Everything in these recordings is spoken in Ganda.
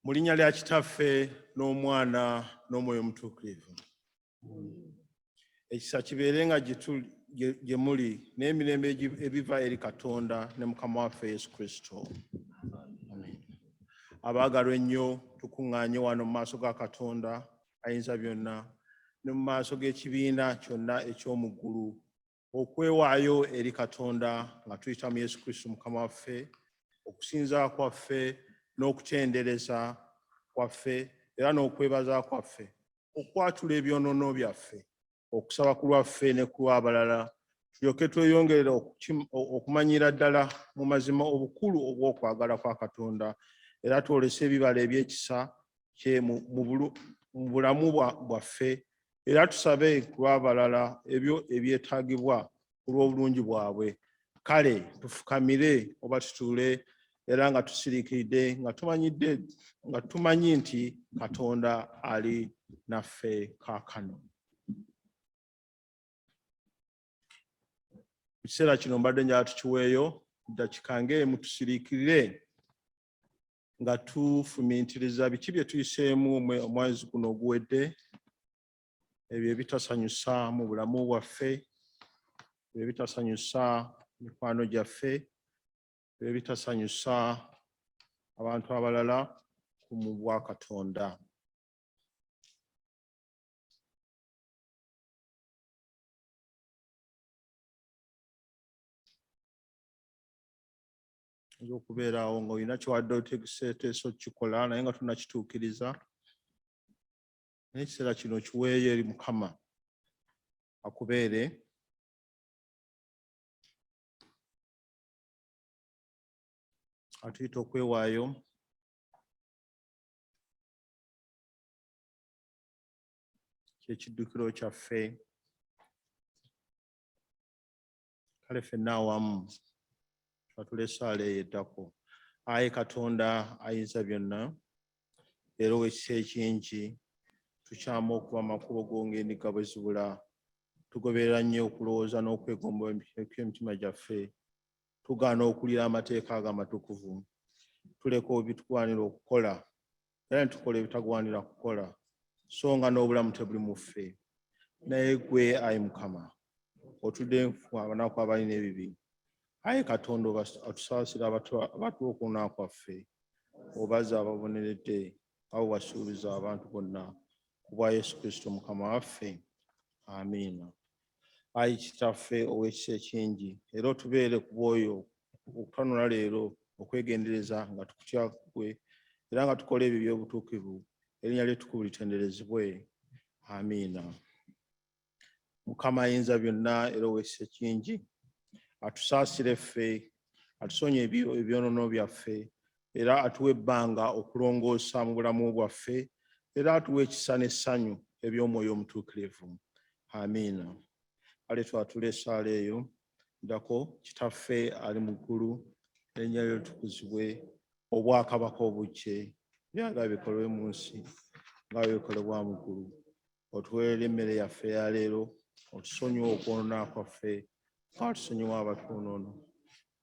Mu linnya lya Kitaffe n'Omwana n'Omwoyo Omutuukirivu. Ekisa kibeere nga gye muli n'emirembe ebiva eri Katonda ne Mukama waffe Yesu Kristo. Amen. Abaagalwa ennyo, tukuŋŋaanye wano mu maaso ga Katonda ayinza byonna ne mu maaso g'ekibiina kyonna eky'omu ggulu okwewaayo eri Katonda nga tuyita mu Yesu Kristo Mukama waffe, okusinza kwaffe n'okutendereza kwaffe era n'okwebaza kwaffe, okwatula ebyonoono byaffe, okusaba ku lwaffe ne ku lw'abalala, tulyoke tweyongerere okumanyira ddala mu mazima obukulu obw'okwagala kwa Katonda, era twolese ebibala eby'ekisa kye mu bulamu bwaffe, era tusabe ku lw'abalala ebyo ebyetaagibwa ku lw'obulungi bwabwe. Kale tufukamire oba tutuule era nga tusiriikiridde, nga tumanyi nti Katonda ali naffe kaakano. Mu kiseera kino mbadde njagala tukiweeyo ddakika ng'emu tusiriikirire nga tufumiitiriza biki bye tuyiseemu omwezi guno oguwedde, ebyo ebitasanyusa mu bulamu bwaffe, ebyo ebitasanyusa mikwano gyaffe, ebyo ebitasanyusa abantu abalala ku mu bwa Katonda. Oyinza okubeera awo ng'olina kyewadde oteeseteese okukikola naye nga tonnakituukiriza, naye ekiseera kino kiweeyo eri Mukama akubeere. Atuyita okwewaayo. Kyekiddukiro kyaffe. Kale ffenna awamu twatula essaala eyo eddako. Ayi Katonda ayinza byonna era ow'ekisa ekingi, tukyama okuva mu makubo go ng'endiga bwe zibula. Tugoberera nnyo okulowooza n'okwegomba eby'emitima gyaffe. Tugaana okuwulira amateeka ago amatukuvu. Tuleka ebitugwanira okukola era ne tukola ebitagwanira kukola, so nga n'obulamu tebuli mu ffe. Naye ggwe, ayi Mukama, otudde nfu abanaku abalina ebibi. Ayi Katonda, otusaasira abatuwa okwonoona kwaffe, obaze ababoneredde nga bwe wasuubiza abantu bonna ku bwa Yesu Kristo Mukama waffe. Amiina. Ayi Kitaffe ow'ekisa ekingi, era otubeere ku bw'oyo okutanula leero okwegendereza nga tukutya ggwe era nga tukola ebyo eby'obutuukirivu, erinnya lye ettukuvu litenderezebwe. Amiina. Mukama ayinza byonna era ow'ekisa ekingi atusaasire ffe, atusonyiwe ebyonoono byaffe, era atuwe ebbanga okulongoosa mu bulamu bwaffe, era atuwe ekisa n'essanyu eby'omwoyo omutuukirivu. Amiina. Kale twatula essaala eyo ddako. Kitaffe ali mu ggulu, erinnya lyo litukuzibwe, obwakabaka obujje, byagala bikolwe mu nsi nga bwe bikolebwa mu ggulu. Otuweerere emmere yaffe eya leero, otusonyiwe okwonoona kwaffe nga tusonyiwa abatwonoona,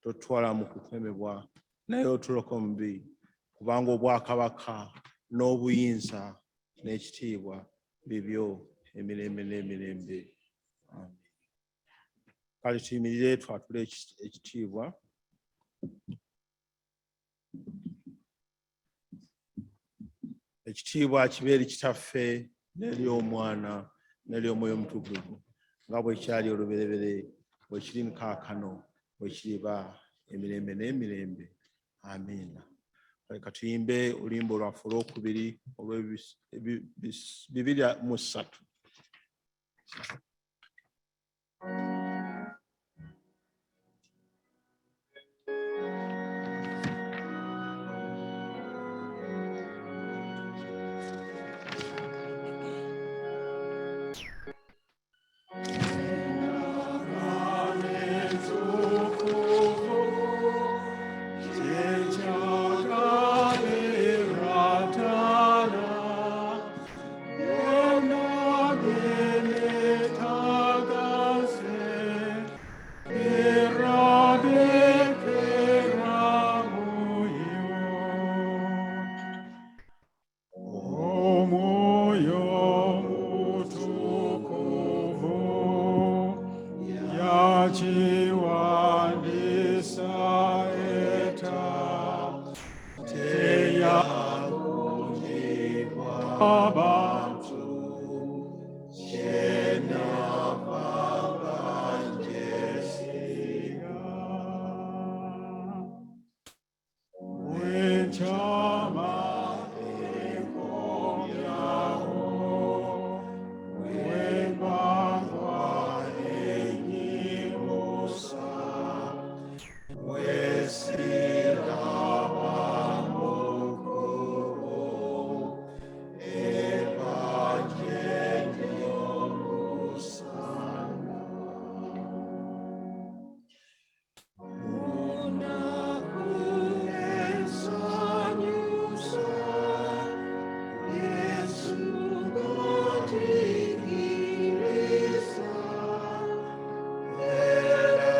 totutwala mu kukemebwa, naye otuloke omubi, kubanga obwakabaka n'obuyinza n'ekitiibwa bibyo emirembe n'emirembe. Amen. Kale tuyimirire twatule ekitiibwa. Ekitiibwa kibe eri Kitaffe n'eri Omwana n'eri Omwoyo Omutukuvu, nga bwe kyali olubereberye, bwe kiri kaakano, bwe kiriba emirembe n'emirembe. Amiina. Leka tuyimbe oluyimba olwaffe olwokubiri olw'ebibiri mu ssatu. Abantu kyenavanga ngyesiga. Bwe nkyama enkomyawo, bwe ngwangwa ennyimusa, bwe siraba mu kkubo, ebanje ly'omusana. Mu nnaku ensanyusa, Yesu ng'onjigiriza, era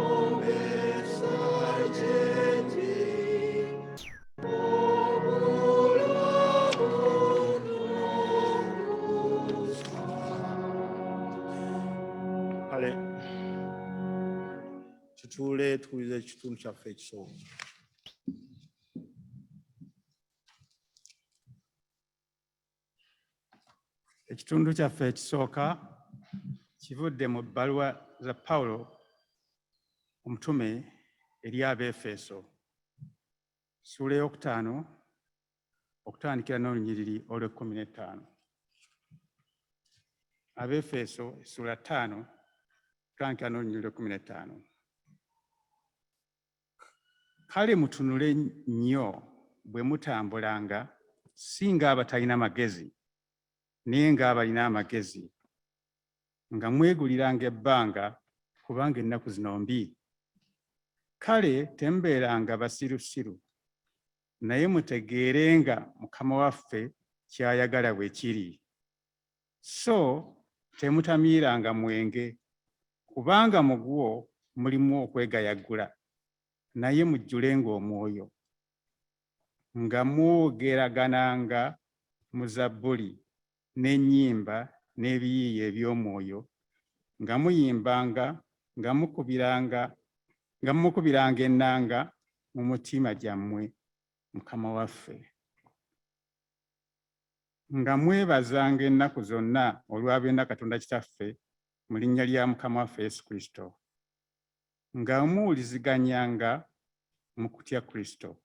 ombesa gye ndi, obulamu n'okufa. Kale tutuule tuwulize ekitundu kyaffe ekisooka. Ekitundu kyaffe ekisooka kivudde mu bbaluwa za Pawulo omutume eri Abeefeso, ssuula ey'okutaano okutandikira n'olunyiriri olw'ekumi n'ettaano. Abeefeso essuula 5 okutandikira n'olunyiriri olw'ekumi n'ettaano. Kale mutunule nnyo bwe mutambulanga, si ng'abatalina magezi, naye ng'abalina amagezi, nga mweguliranga ebbanga, kubanga ennaku zino mbi. Kale temubeeranga basirusiru, naye mutegeerenga Mukama waffe ky'ayagala bwe kiri. So temutamiiranga mwenge, kubanga mu gwo mulimu okwegayaggula, naye mujjulenga Omwoyo, nga mwogeragananga mu zabbuli n'ennyimba n'ebiyiiye eby'omwoyo, nga muyimbanga nga mukubiranga ennanga mu mutima gyammwe Mukama waffe, nga mwebazanga ennaku zonna olwa byonna Katonda Kitaffe mu linnya lya Mukama waffe Yesu Kristo, nga muwuliziganyanga mu kutya Kristo.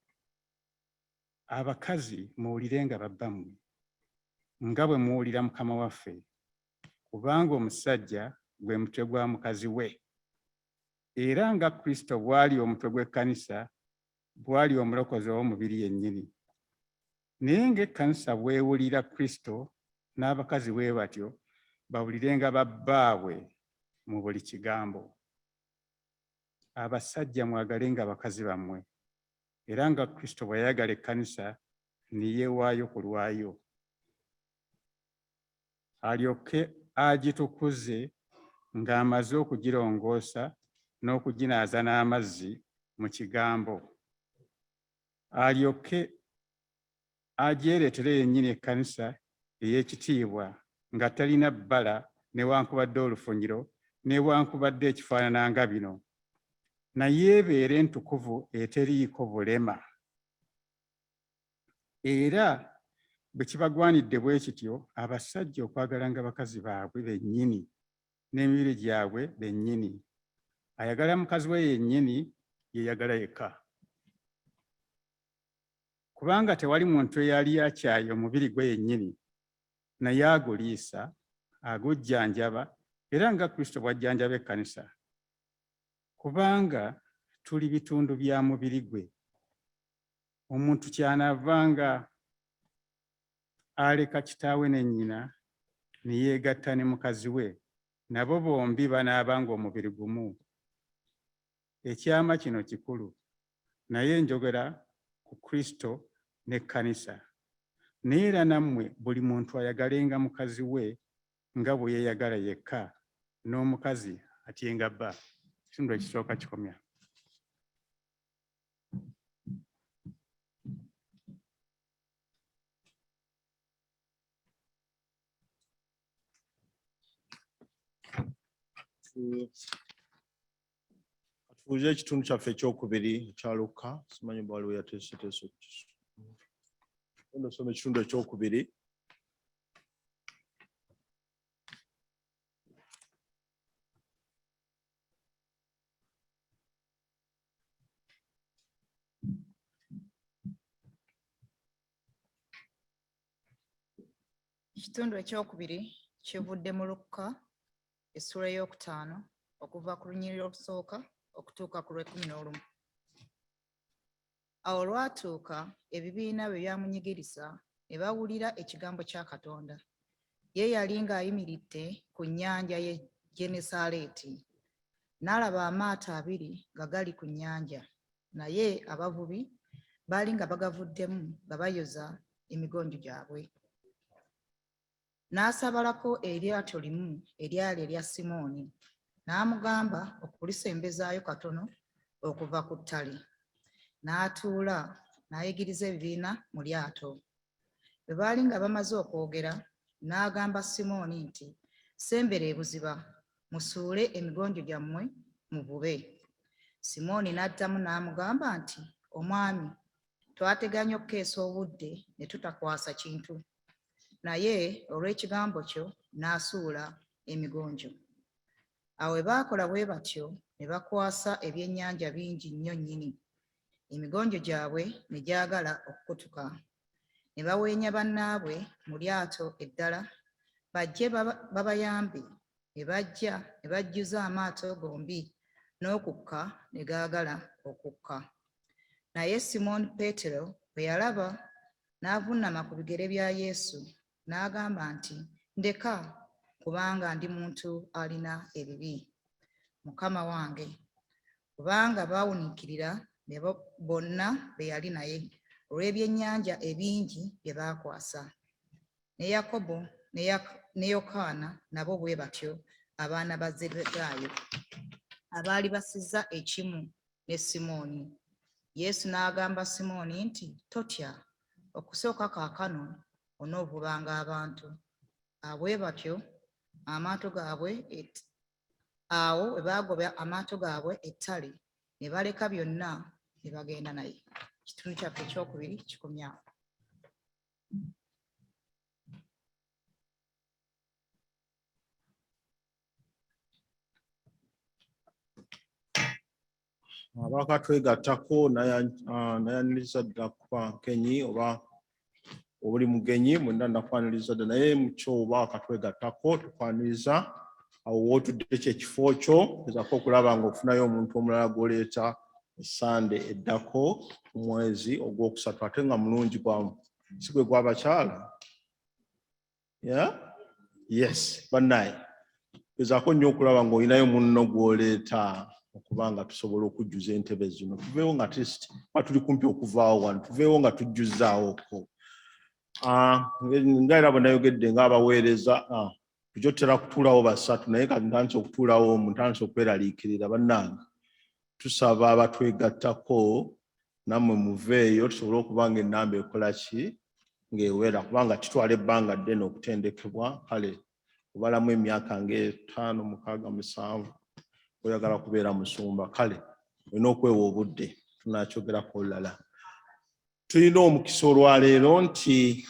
Abakazi muwulirenga babbammwe nga bwe muwulira Mukama waffe, kubanga omusajja gwe mutwe gwa mukazi we, era nga Kristo bw'ali omutwe gw'ekkanisa, bw'ali omulokozi ow'omubiri yennyini. Naye ng'ekkanisa bw'ewulira Kristo, n'abakazi bwe batyo bawulirenga babbaabwe mu buli kigambo. Abasajja mwagalenga bakazi bammwe, era nga Kristo bwe yayagala ekkanisa ne yeewaayo ku lwayo, alyoke agitukuze ng'amaze okugirongoosa n'okuginaaza n'amazzi mu kigambo, alyoke agyereetere yennyini ekkanisa ey'ekitiibwa, nga talina bbala newankubadde olufunyiro newankubadde ekifaanana nga bino, naye ebeere ntukuvu eteriiko bulema. Era bwe kibagwanidde bwe kityo abasajja okwagalanga bakazi baabwe bennyini n'emibiri gyabwe bennyini. Ayagala mukazi we yennyini yeeyagala yekka, kubanga tewali muntu eyali akyaye omubiri gwe yennyini, naye aguliisa, agujjanjaba, era nga Kristo bw'ajjanjaba ekkanisa, kubanga tuli bitundu bya mubiri gwe. Omuntu kyanaavanga aleka kitaawe ne nnyina ne yeegatta ne mukazi we, nabo bombi banaabanga omubiri gumu. Ekyama kino kikulu, naye njogera ku Kristo n'ekkanisa. Naye era nammwe buli muntu ayagalenga mukazi we nga bwe yeeyagala yekka, n'omukazi atyenga bba. Ekitundu ekisooka kikomya. Tuwulire ekitundu kyaffe ekyokubiri ekya Lukka. Simanyi oba waliwo yateeseteese okukisoma. Genda osoma ekitundu ekyokubiri. Ekitundu ekyokubiri kivudde mu Lukka essuula ey'okutaano okuva ku lunyiriri olusooka okutuuka ku lw'ekumi n'olumu. Awo olwatuuka ebibiina bwe byamunyigiriza ne bawulira ekigambo kya Katonda. Ye yali ng'ayimiridde ku nnyanja y'e Genesaleeti. N'alaba amaato abiri nga gali ku nnyanja, naye abavubi baali nga bagavuddemu nga bayoza emigonjo gyabwe. N'asaabalako eryato limu eryali erya Simooni, n'amugamba okulisembezaayo katono okuva ku ttale. N'atuula n'ayigiriza ebibiina mu lyato. Bwe baali nga bamaze okwogera, n'agamba Simooni nti, "Sembera ebuziba, musuule emigonjo gyammwe muvube." Simooni n'addamu n'amugamba nti, "Omwami, twateganye okukeesa obudde ne tutakwasa kintu. Naye olw'ekigambo kyo n'asuula emigonjo." Awo bwe baakola bwe batyo ne bakwasa ebyennyanja bingi nnyo nnyini. Emigonjo gyabwe ne gyagala okukutuka. Ne baweenya bannaabwe mu lyato eddala bajje babayambe ne bajja ne bajjuza amaato gombi n'okukka ne gaagala okukka. Naye Simooni Peetero bwe yalaba n'avuunama ku bigere bya Yesu n'agamba nti, "Ndeka, kubanga ndi muntu alina ebibi, Mukama wange." Kubanga baawuniikirira ne bonna be yali naye olw'ebyennyanja ebingi bye baakwasa. Ne Yakobo ne Yokaana nabo bwe batyo abaana ba Zebbedaayo abaali basizza ekimu ne Simooni. Yesu n'agamba Simooni nti, "Totya, okusooka kaakano onoovubanga abantu." Awo bwe baagoba amaato gaabwe ettale ne baleka byonna ne bagenda naye. Ekitundu kyaffe ekyokubiri kikomye awo. Abakatwegattako nayaniriza ddala kuba nkenyi oba obuli mugenyi mwenna nakwaniriza dda naye mukyo oba akatwegattako tukwaniriza awo wootudde kyekifo kyo gezaako okulaba ng'ofunayo omuntu omulala gw'oleeta esande eddako ku mwezi ogwokusatu ate nga mulungi gwa si gwe gw'abakyala. Yeah? Yes, bannaye gezaako nnyo okulaba ng'olinayo munno gw'oleeta okuba nga tusobola okujjuza entebe zino tuveewo nga at least ba tuli kumpi okuvaawo wano tuveewo nga tujjuzaawoko. Nga era bwe nayogedde ng'abaweereza tujja tutera kutuulawo basatu naye kati ntandise okutuulawo omu ntandise okweraliikirira. Bannange tusaba abatwegattako nammwe muveeyo tusobole okuba nga ennamba ekola ki ng'ewera kubanga kitwala ebbanga ddene okutendekebwa kale obalamu emyaka ng'etaano mukaaga musanvu oyagala kubeera musumba kale olina okwewa obudde tunakyogerako olulala. Tulina omukisa olwaleero nti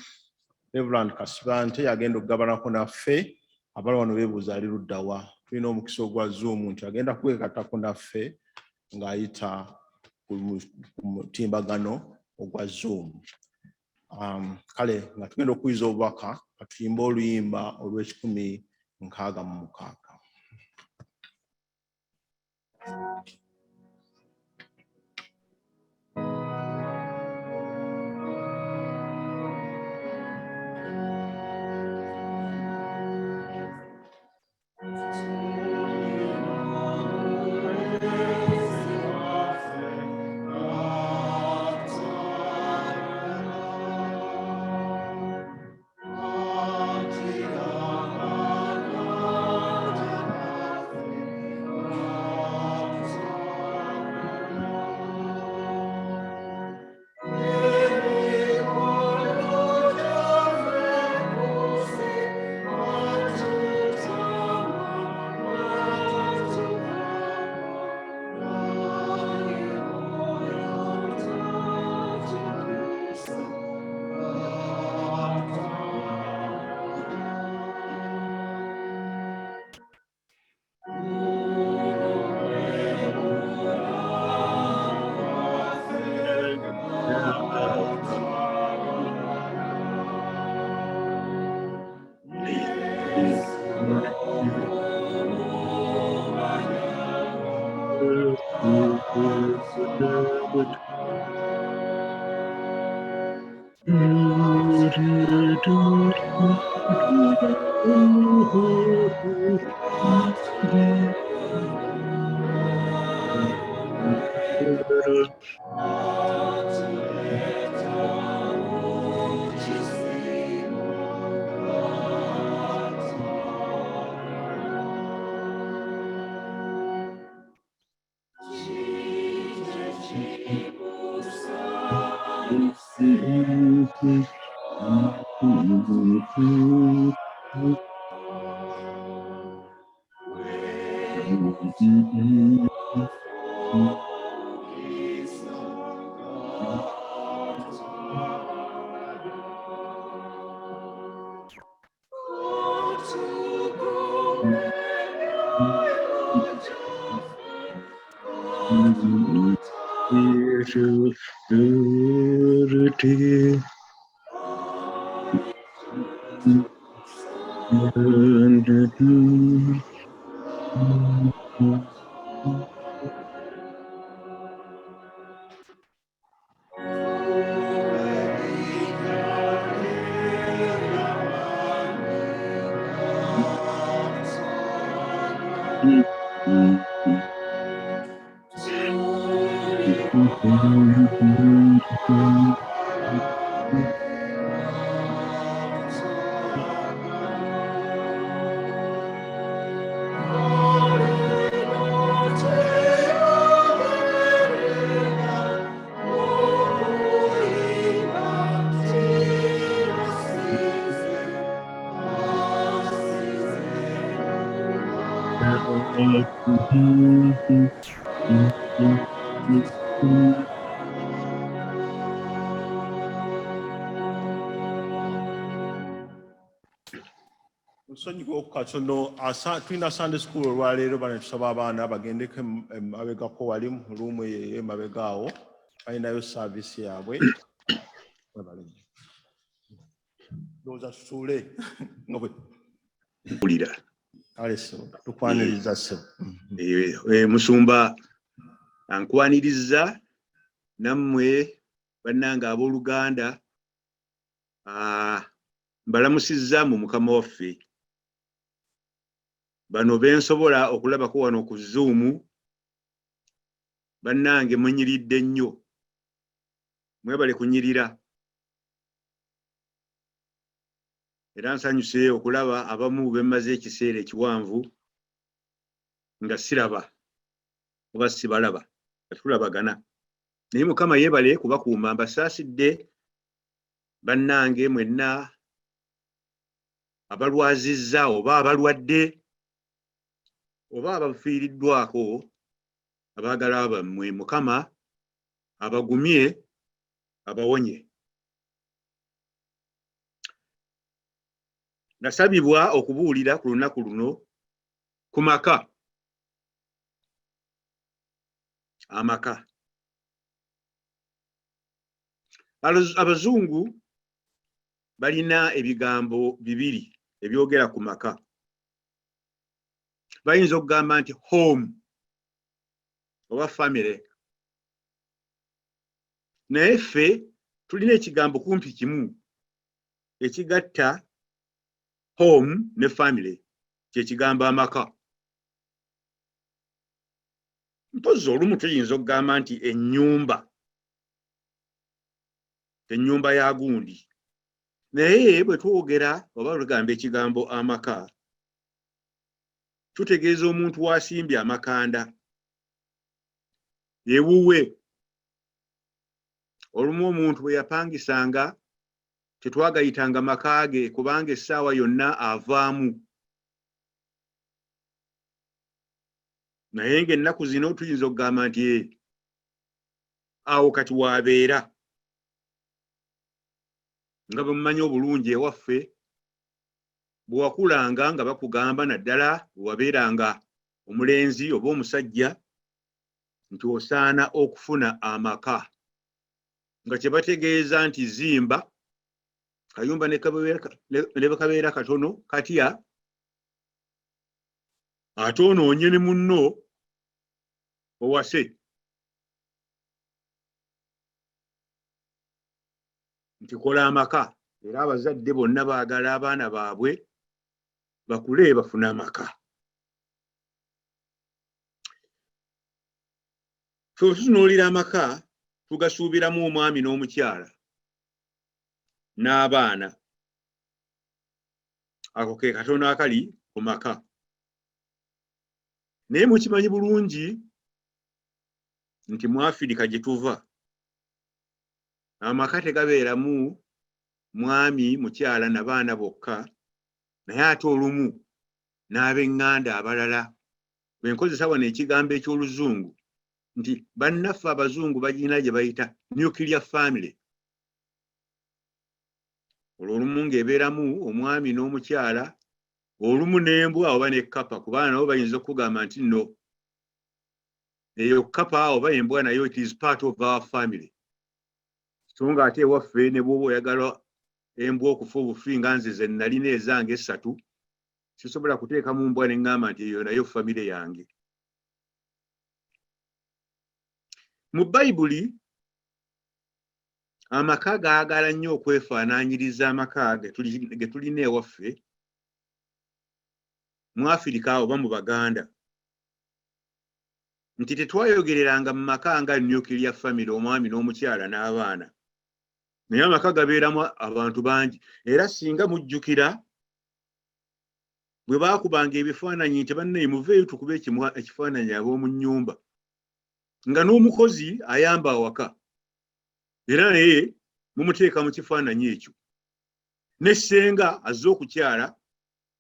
Reverend Kasibante yagenda okugabanako naffe. Abali wano beebuuza ali ludda wa. Tulina omukisa ogwa Zoom nti agenda kwegattako naffe ng'ayita ku mutimbagano ogwa Zoom. Kale nga tugenda okuyiza obubaka katuyimbe oluyimba olw'ekikumi nkaaga mu mukaaga. Nsonyiwa katono, tulina Sunday school olwaleero. Bano tusaba abaana bagendeko emabegako wali mu room eyo emabega awo, balinayo service yaabwe. Webale nnyo. Ndowooza tutuule nga bwe Mpulira. Kale ssebo, tukwaniriza ssebo. Musumba ankwaniriza, nammwe bannange abooluganda, mbalamusizza mu Mukama waffe. Bano bensobola okulabako wano ku Zoom, bannange munyiridde nnyo, mwebale kunyirira. Era nsanyuse okulaba abamu bemmaze ekiseera ekiwanvu nga siraba oba sibalaba, nga tulabagana, naye Mukama yeebale kubakuuma. Mbasaasidde bannange mwenna abalwazizza oba abalwadde oba abafiiriddwako abaagala bammwe. Mukama abagumye, abawonye. Nasabibwa okubuulira ku lunaku luno ku maka. Amaka, abazungu balina ebigambo bibiri ebyogera ku maka. Bayinza okugamba nti home oba family, naye ffe tulina ekigambo kumpi kimu ekigatta home ne family, kyekigambo amaka. Mpozi olumu tuyinza okugamba nti ennyumba, ennyumba ya gundi, naye bwe twogera oba tugamba ekigambo amaka, tutegeeza omuntu wasimbye amakanda ewuwe. Olumu omuntu bwe yapangisanga, tetwagayitanga maka ge, kubanga essaawa yonna avaamu. Naye ng'ennaku zino tuyinza okugamba nti awo kati waabeera. Nga bwe mumanyi obulungi, ewaffe bwe wakulanga nga bakugamba, naddala bwe wabeeranga omulenzi oba omusajja, nti osaana okufuna amaka, nga kye bategeeza nti zimba kayumba ne bwe kabeera katono katya, ate onoonye ne munno owase. Nti kola amaka, era abazadde bonna baagala abaana baabwe bakule bafune amaka. Ffe bwe tutunuulira amaka tugasuubiramu omwami n'omukyala n'abaana. Ako ke katono akali ku maka. Naye mukimanyi bulungi nti mu Afirika gye tuva amaka tegabeeramu mwami, mukyala na baana bokka, naye ate olumu n'ab'eŋŋanda abalala. Bwe nkozesa wano ekigambo eky'Oluzungu nti bannaffe Abazungu bagirina gye bayita nuclear family. Olwo olumu ng'ebeeramu omwami n'omukyala, olumu n'embwa oba ne kkapa, kubanga nabo bayinza okukugamba nti nno eyo kkapa oba embwa nayo it is part of our family. So nga ate ewaffe ne bw'oba oyagala embwa okufa obufi nga nze ze nalina ezange essatu, sisobola kuteekamu mbwa ne ŋŋamba nti eyo nayo famire yange. Mu Bayibuli amaka gaagala nnyo okwefaanaanyiriza amaka ge tulina ewaffe mu Afirika oba mu Baganda, nti tetwayogereranga mu maka nga nuclear family, omwami n'omukyala n'abaana, naye amaka gabeeramu abantu bangi. Era singa mujjukira bwe baakubanga ebifaananyi nti bannaye muveeyo tukube ekifaananyi ab'omu nnyumba, nga n'omukozi ayamba awaka era naye mumuteeka mu kifaananyi ekyo, ne ssenga azze okukyala,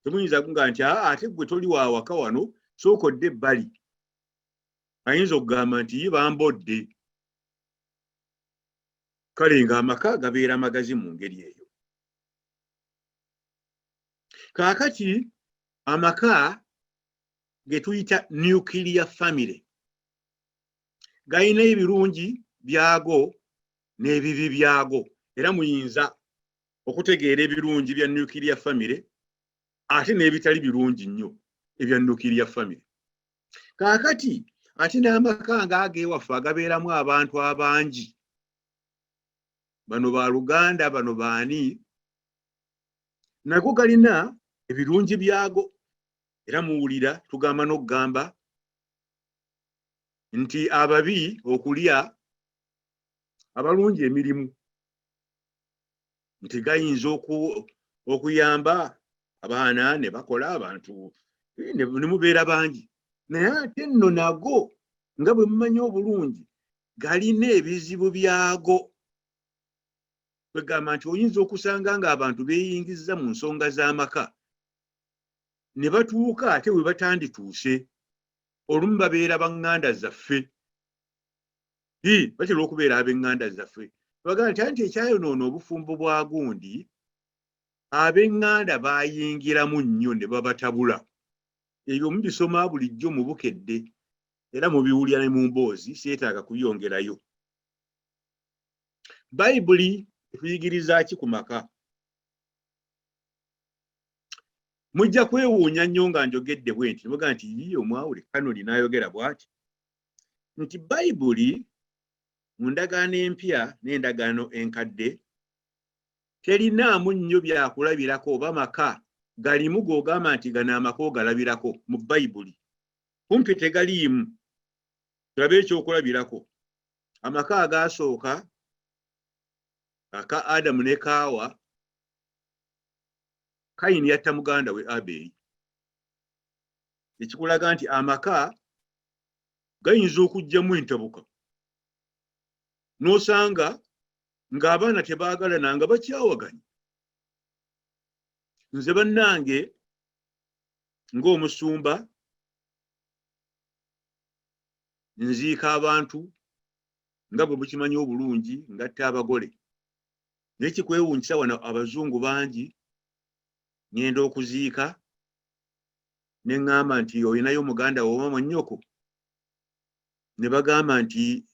temuyinza kuga nti aa ate ggwe toli wa waka wano, sooka odde ebbali. Ayinza okugamba nti ye bambodde. Kale ng'amaka gabeera magazi mu ngeri eyo. Kaakati amaka ge tuyita nuclear family galina ebirungi byago n'ebibi byago, era muyinza okutegeera ebirungi bya nuclear family ate n'ebitali birungi nnyo ebya nuclear family. Kaakati ate n'amaka ng'ag'ewaffe agabeeramu abantu abangi, bano ba luganda, bano baani, nago galina ebirungi byago. Era muwulira tugamba n'okugamba nti ababi okulya abalungi emirimu, nti gayinza okuyamba abaana ne bakola abantu ne mubeera bangi. Naye ate nno nago nga bwe mumanyi obulungi galina ebizibu byago. Kwegamba nti oyinza okusanga ng'abantu beeyingizza mu nsonga z'amaka ne batuuka ate we batandituuse. Olumu babeera baŋŋanda zaffe, batera okubeera ab'eŋŋanda zaffe, bagamba nti anti ekyayonoona obufumbo bwa gundi, ab'eŋŋanda baayingiramu nnyo ne babatabula. Ebyo mubisoma bulijjo mu Bukedde era mubiwulira ne mu mboozi, seetaaga kubyongerayo. Bayibuli etuyigiriza ki ku maka? Mujja kwewuunya nnyo nga njogedde bwe nti, muga nti yii omwawule Kanoni n'ayogera bw'ati, nti Bayibuli mu ndagaano empya n'endagaano enkadde terinaamu nnyo byakulabirako oba maka galimu g'ogamba nti gano amaka ogalabirako mu Bayibuli, kumpi tegaliimu. Tulabe ekyokulabirako. Amaka agaasooka aka Adamu ne Kaawa, Kayini yatta muganda we Aberi, ekikulaga nti amaka gayinza okujjamu entabuka n'osanga ng'abaana tebaagalana nga bakyawaganye. Nze bannange ng'omusumba nziika abantu nga bwe mukimanyi obulungi, ngatta abagole, naye kikwewuunyisa wano abazungu bangi ŋŋenda okuziika ne ŋŋamba nti olinayo muganda wo oba mwannyoko, ne bagamba nti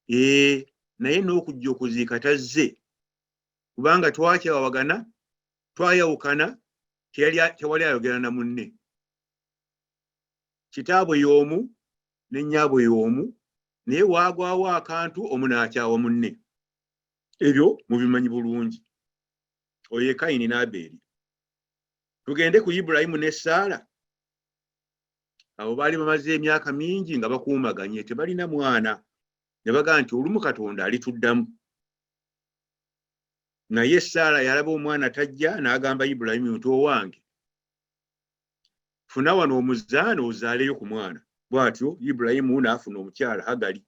ee, naye n'okujja okuziika tazze kubanga twakyawagana, twayawukana, tewali ayogera na munne. Kitaabwe y'omu ne nnyaabwe y'omu, naye waagwawo akantu omu n'akyawa munne. Ebyo mubimanyi bulungi. Oyo ye Kayini n'Abeeri. Tugende ku Ibulayimu ne Saala. Abo baali bamaze emyaka mingi nga bakuumaganye, tebalina mwana. Ne bagamba nti olumu Katonda alituddamu. Naye Saala yalaba omwana tajja, n'agamba Ibulayimu nti owange, funa wano omuzaana ozaaleyo ku mwana. Bw'atyo Ibulayimu n'afuna omukyala Hagali.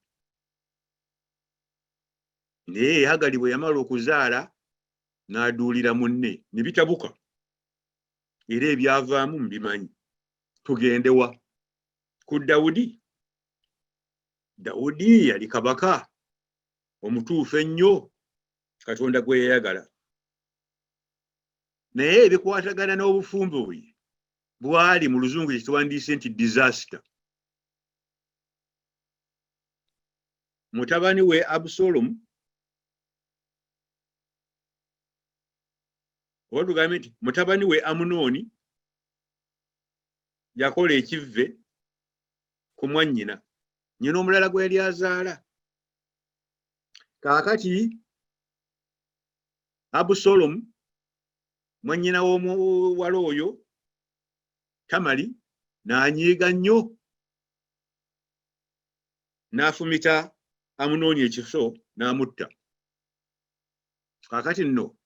Naye Hagali bwe yamala okuzaala n'aduulira munne, ne bitabuka. Era ebyavaamu mubimanyi. Tugende wa? Ku Dawudi. Dawudi yali kabaka omutuufu ennyo Katonda gwe yayagala. Naye ebikwatagana n'obufumbo bwe bwali mu luzungu kye kiwandiise nti disaster. Mutabani we Abusolomu, oba tugambe nti mutabani we Amunooni yakola ekivve ku mwannyina, nnyina omulala gwe yali azaala. Kaakati Abusolomu mwannyina w'omuwala oyo Tamali n'anyiiga nnyo n'afumita Amunooni ekiso n'amutta. Kaakati nno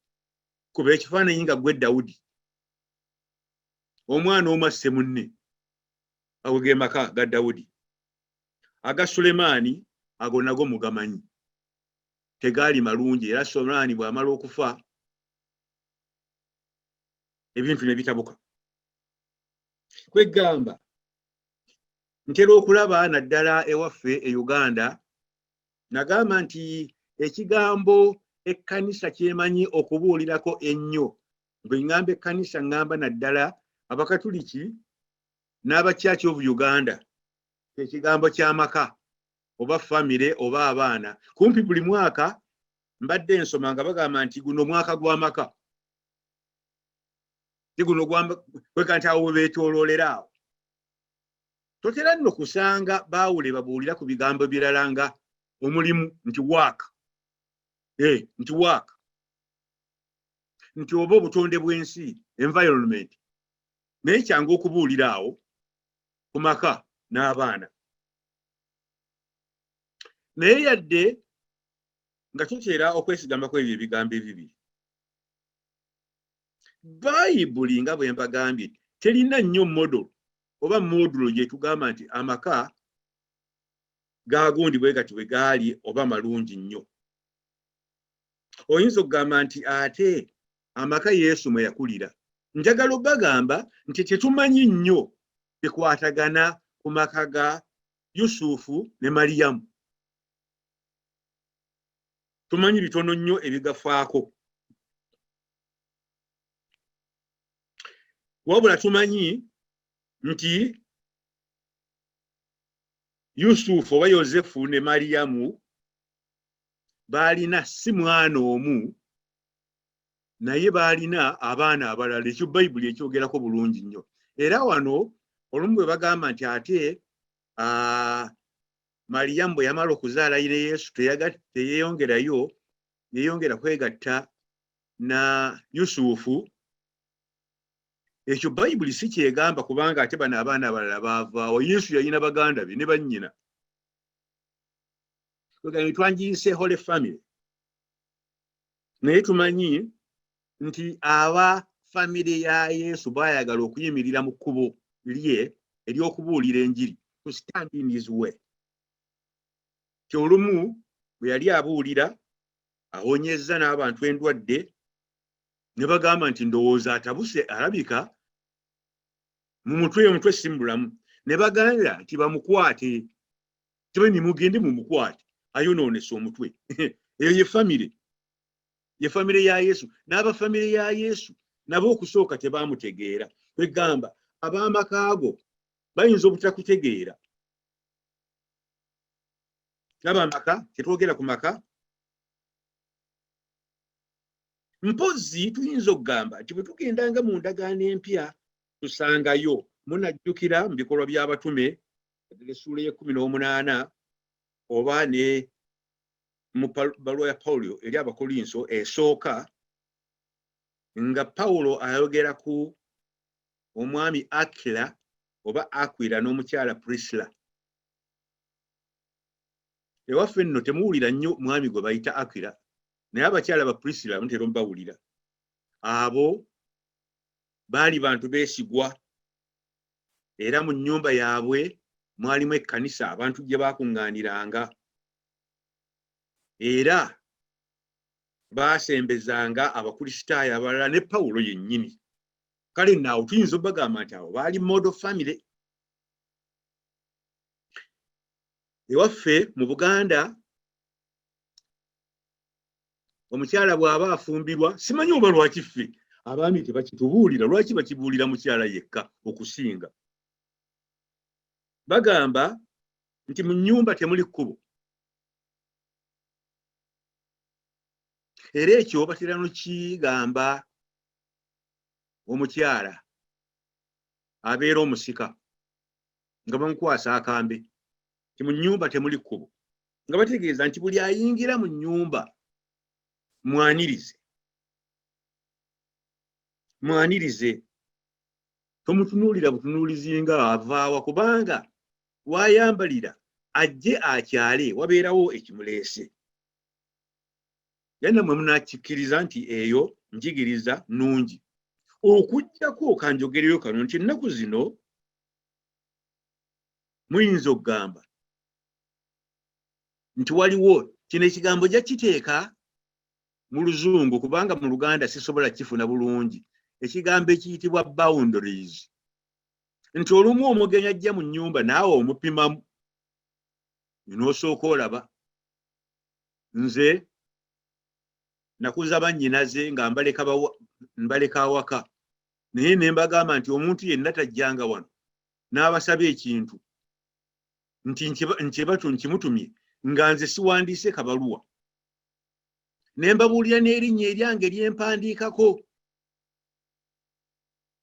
kuba ekifaananyi nga ggwe Dawudi, omwana omu asse munne. Ago ge maka ga Dawudi. Aga Sulemaani ago nago mugamanyi, tegaali malungi, era Sulemaani bw'amala okufa ebintu ne bitabuka. Kwegamba ntera okulaba naddala ewaffe e Uganda, nagamba nti ekigambo ekkanisa kyemanyi okubuulirako ennyo, bwe ŋŋamba ekkanisa ŋŋamba naddala Abakatuliki n'aba Church of Uganda, ekigambo ky'amaka oba famire oba abaana. Kumpi buli mwaka mbadde nsoma nga bagamba nti guno mwaka gw'amaka, ti guno kweka nti awo we beetooloolera awo. Totera nno kusanga baawule babuulira ku bigambo birala nga omulimu nti waaka, nti waaka, nti oba obutonde bw'ensi, environment. Naye kyangu okubuulira awo ku maka n'abaana. Naye yadde nga tutera okwesigama ku ebyo ebigambo ebibiri, Bayibuli nga bwe mbagambye terina nnyo model oba modulo gyetugamba nti amaka gagundi bwe gati bwe gaali oba malungi nnyo. Oyinza okugamba nti ate amaka Yesu mwe yakulira. Njagala obagamba nti tetumanyi nnyo bikwatagana ku maka ga Yusufu ne Mariyamu. Tumanyi bitono nnyo ebigafaako. Wabula tumanyi nti Yusufu oba Yosefu ne Mariyamu baalina si mwana omu, naye baalina abaana abalala. Ekyo Bayibuli ekyogerako bulungi nnyo. Era wano olumu bwe bagamba nti ate Mariyamu bwe yamala okuzaala ne Yesu teyeyongerayo, yeyongera kwegatta na Yusufu. Ekyo Bayibuli si kyegamba, kubanga ate bano abaana abalala baavaawo. Yesu yalina baganda be ne bannyina. Twangiyise Holy Family, naye tumanyi nti aba famire ya Yesu baayagala okuyimirira mu kkubo lye ery'okubuulira enjiri, to stand in his way. Ti olumu bwe yali abuulira awonyezza n'abantu endwadde, ne bagamba nti ndowooza atabuse, alabika mu mutwe, omutwe si mulamu. Ne bagamba nti bamukwate, tibani mugende mumukwate ayonoonese omutwe. Eyo ye famire, ye famire ya Yesu. N'aba famire ya Yesu nabo okusooka tebaamutegeera. Kwegamba ab'amaka ago bayinza obutakutegeera. N'abamaka tetwogera ku maka. Mpozzi tuyinza okugamba nti bwe tugendanga mu ndagaano empya tusangayo, munajjukira mu bikolwa by'abatume essuula y'ekkumi n'omunaana oba ne mu bbaluwa ya Pawulo eri Abakolinso esooka, nga Pawulo ayogera ku omwami Akila oba Akwira n'omukyala Prisila. Ewaffe nno temuwulira nnyo mwami gwe bayita Akwira, naye abakyala ba Prisila mutera omubawulira. Abo baali bantu beesigwa, era mu nnyumba yaabwe mwalimu ekkanisa abantu gye baakuŋŋaaniranga, era baasembezanga Abakristaayo abalala ne Pawulo yennyini. Kale nno awo tuyinza obagamba nti abo baali model family. Ewaffe mu Buganda omukyala bw'aba afumbirwa, simanyi oba lwaki ffe abaami tebakitubuulira, lwaki bakibuulira mukyala yekka okusinga. Bagamba nti mu nnyumba temuli kkubo, era ekyo batera nokigamba omukyala abeera omusika nga bamukwasa akambe nti mu nnyumba temuli kkubo, nga bategeeza nti buli ayingira mu nnyumba mwanirize, mwanirize, tomutunuulira butunuulizi nga avaawa, kubanga wayambalira ajje akyale wabeerawo ekimuleese. Era nammwe munakikkiriza nti eyo njigiriza nnungi. Okuggyako kanjogereyo kano nti ennaku zino muyinza okugamba nti waliwo kino ekigambo ojja kiteeka mu Luzungu kubanga mu Luganda sisobola kifuna bulungi, ekigambo ekiyitibwa boundaries, nti olumu omugenyi ajja mu nnyumba naawe omupimamu n'osooka olaba. Nze nakuza bannyinaze nga mbaleka awaka, naye ne mbagamba nti omuntu yenna tajjanga wano n'abasaba ekintu nti nkimutumye nga nze siwandiise kabaluwa, ne mbabuulira n'erinnya eryange lyempandiikako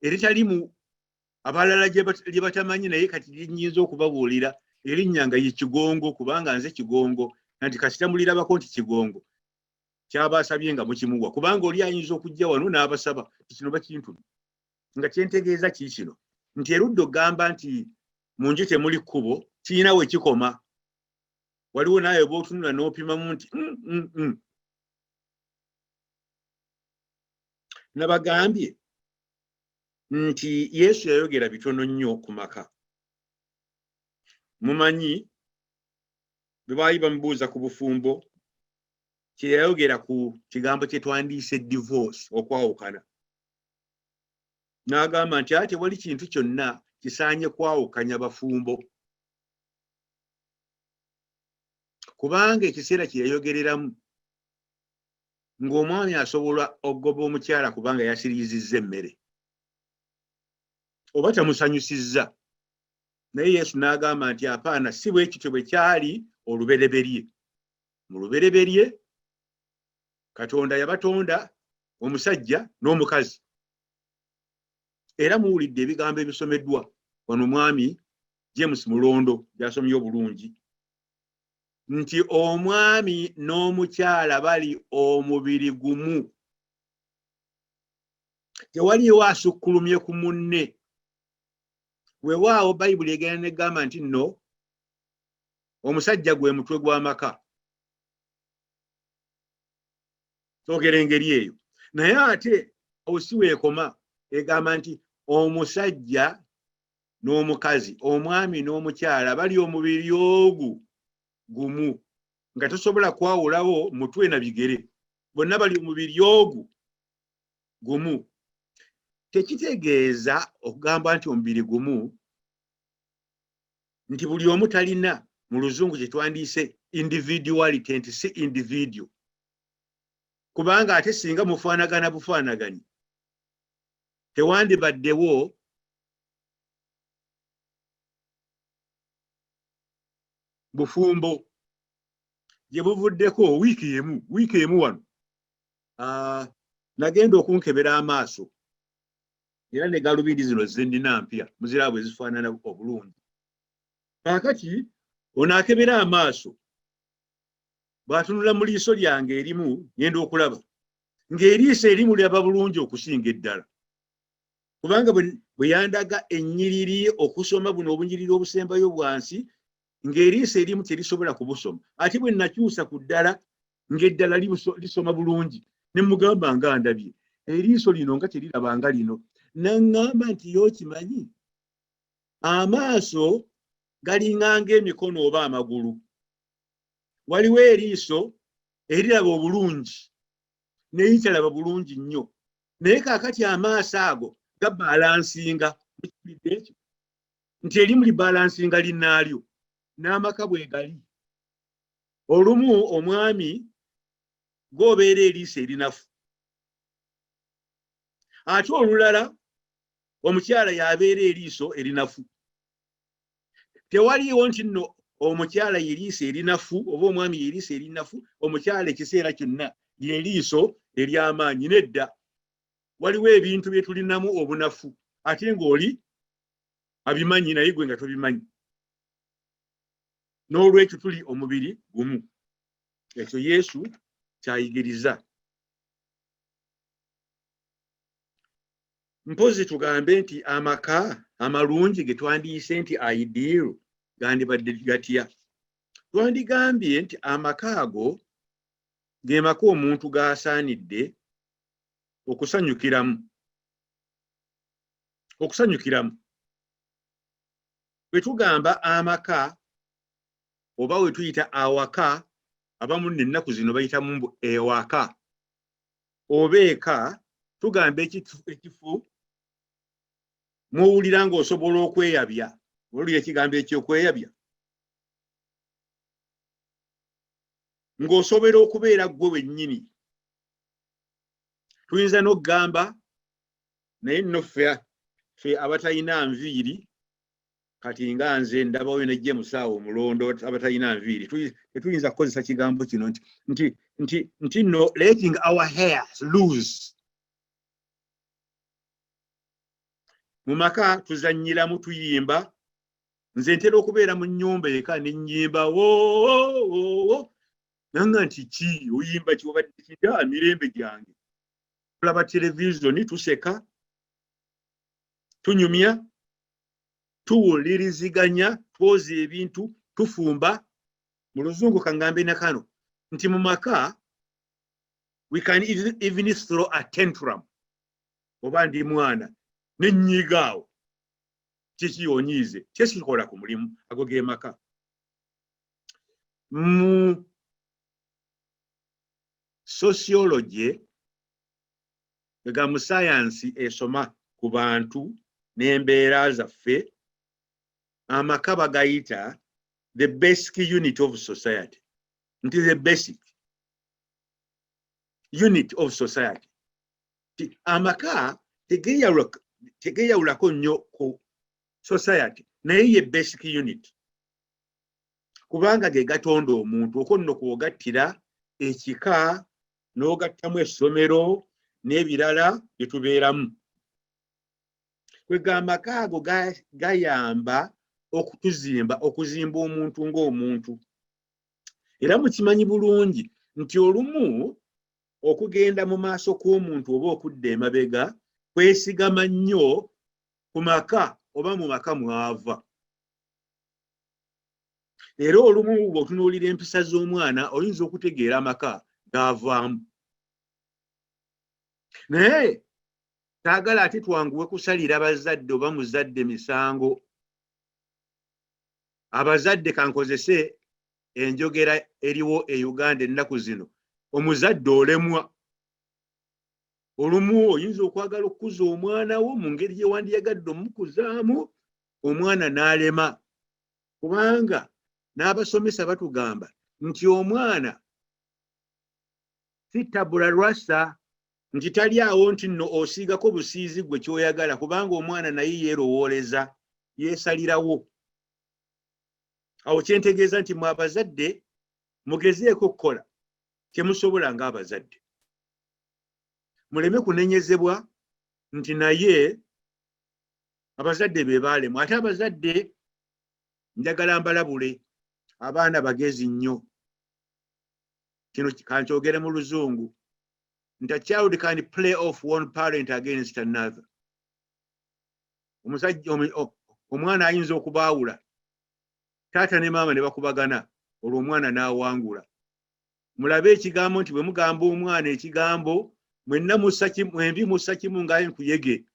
eritali mu abalala lye batamanyi, naye kati lyenyinza okubabuulira erinnya nga ye Kigongo, kubanga nze Kigongo, nti kasita mulirabako nti Kigongo kyaba asabye nga mukimuwa, kubanga oli ayinza okujja wano n'abasaba kino bakintumye. Nga kyentegeeza ki kino nti erudda okugamba nti mu nju temuli kkubo kirina we kikoma, waliwo naawe bw'otunula n'opimamu nti Nabagambye nti Yesu yayogera bitono nnyo ku maka. Mumanyi bwe baali bamubuuza ku bufumbo, kye yayogera ku kigambo kye twandiise divorce, okwawukana, n'agamba nti ate tewali kintu kyonna kisaanye kwawukanya bafumbo, kubanga ekiseera kye yayogereramu ng'omwami asobola okugoba omukyala kubanga yasiriizizza emmere oba tamusanyusizza. Naye Yesu n'agamba nti apaana, si bwe kityo bwe kyali olubereberye. Mu lubereberye Katonda yabatonda omusajja n'omukazi. Era muwulidde ebigambo ebisomeddwa wano mwami James Mulondo by'asomye obulungi nti omwami n'omukyala bali omubiri gumu, tewaliiwo asukkulumye ku munne. Weewaawo Bayibuli egenda negamba nti nno omusajja gwe mutwe gw'amaka, twogera engeri eyo, naye ate awo si weekoma, egamba nti omusajja n'omukazi, omwami n'omukyala bali omubiri ogu gumu, nga tosobola kwawulawo mutwe na bigere, bonna bali omubiri ogu gumu. Tekitegeeza okugamba nti omubiri gumu nti buli omu talina, mu Luzungu kye twandiise individuality, nti si individual, kubanga ate singa mufaanagana bufaanaganyi tewandibaddewo bufumbo. Gye buvuddeko wiiki emu wano nagenda okunkebera amaaso, era ne galubindi zino zennina mpya muziraba bwe zifaanana obulungi. Kaakati ono akebera amaaso Bw'atunula mu liiso lyange erimu, ngenda okulaba ng'eriiso erimu liraba bulungi okusinga eddala, kubanga bwe yandaga ennyiriri okusoma buno obunyiriri obusembayo bwansi, ng'eriiso erimu terisobola kubusoma, ate bwe nakyusa ku ddala ng'eddala lisoma bulungi. Ne mugamba nga ndabye eriiso lino nga teriraba nga lino. Naŋŋamba nti y'okimanyi, amaaso galinga ng'emikono oba amagulu. Waliwo eriiso eriraba obulungi neritalaba bulungi nnyo, naye kaakati amaaso ago gabalansinga. Mukiwulidde ekyo nti erimu libalansinga linnaalyo? N'amaka bwe gali. Olumu omwami g'obeera eriiso erinafu, ate olulala omukyala y'abeera eriiso erinafu. Tewaliiwo nti nno omukyala yeriiso erinafu oba omwami yeriiso erinafu, omukyala ekiseera kyonna yeriiso ery'amaanyi. Nedda, waliwo ebintu bye tulinamu obunafu, ate ng'oli abimanyi naye gwe nga tobimanyi. N'olwekyo tuli omubiri gumu. Ekyo Yesu kyayigiriza. Mpozi tugambe nti amaka amalungi ge twandiyise nti ideal gandibadde gatya? Twandigambye nti amaka ago ge maka omuntu g'asaanidde okusanyukiramu. Okusanyukiramu bwe tugamba amaka oba we tuyita awaka, abamu nno ennaku zino bayitamu mbu ewaka oba eka, tugamba ekifo mw'owulira ng'osobola okweyabya. Olulira ekigambo ekyokweyabya, ng'osobola okubeera ggwe wennyini. Tuyinza n'okugamba naye nno ffe abatalina nviiri, kati nga nze ndabawo ne James awo omulondo, abatalina nviiri tetuyinza kukozesa kigambo kino nti nno letting our hairs loose. Mu maka tuzannyiramu, tuyimba. Nze ntera okubeera mu nnyumba eka ne nnyimba woo, nanga nti ki oyimba ki, obadde kita mirembe gyange. Tulaba televizoni, tuseka, tunyumya, tuwuliriziganya, twoza ebintu, tufumba. Mu Luzungu kaŋŋambe nakano nti mu maka we can even throw a tantrum, oba ndi mwana nenyiga awo, kiki onyiize, kyekikola ku mulimu. Ago ge maka. Mu sociology, ga mu sayansi esoma ku bantu n'embeera zaffe, amaka bagayita the basic unit of society, nti the basic unit of society. Amaka tegeyawulako nnyo ku society, naye ye basic unit, kubanga ge gatonda omuntu. Okwo nno kwogattira ekika n'ogattamu essomero n'ebirala bye tubeeramu. Kwega amaka ago gayamba okutuzimba, okuzimba omuntu ng'omuntu. Era mukimanyi bulungi nti olumu okugenda mu maaso kw'omuntu oba okudda emabega kwesigama nnyo ku maka oba mu maka mwava. Era olumu bw'otunuulira empisa z'omwana, oyinza okutegeera amaka gavaamu. Naye taagala ate twanguwe kusalira bazadde oba muzadde misango. Abazadde, kankozese enjogera eriwo e Uganda ennaku zino, omuzadde olemwa. Olumu oyinza okwagala okukuza omwana wo mu ngeri gye wandiyagadde omukuzaamu, omwana n'alema, kubanga n'abasomesa batugamba nti omwana si tabula rasa, nti tali awo nti nno osiigako busiizi gwe ky'oyagala, kubanga omwana naye yeerowooleza, yeesalirawo. Awo kyentegeeza nti mwe abazadde mugezeeko okukola kyemusobola ng'abazadde, muleme kunenyezebwa nti naye abazadde be baalemu. Ate abazadde njagala mbalabule, abaana bagezi nnyo. Kino kankyogere mu Luzungu nti a child can play off one parent against another. Omusajja omwana ayinza okubaawula, taata ne maama ne bakubagana, olwo omwana n'awangula. Mulabe ekigambo nti bwe mugamba omwana ekigambo, mwenna mussa kimu, mwembi mussa kimu nga enkuyege.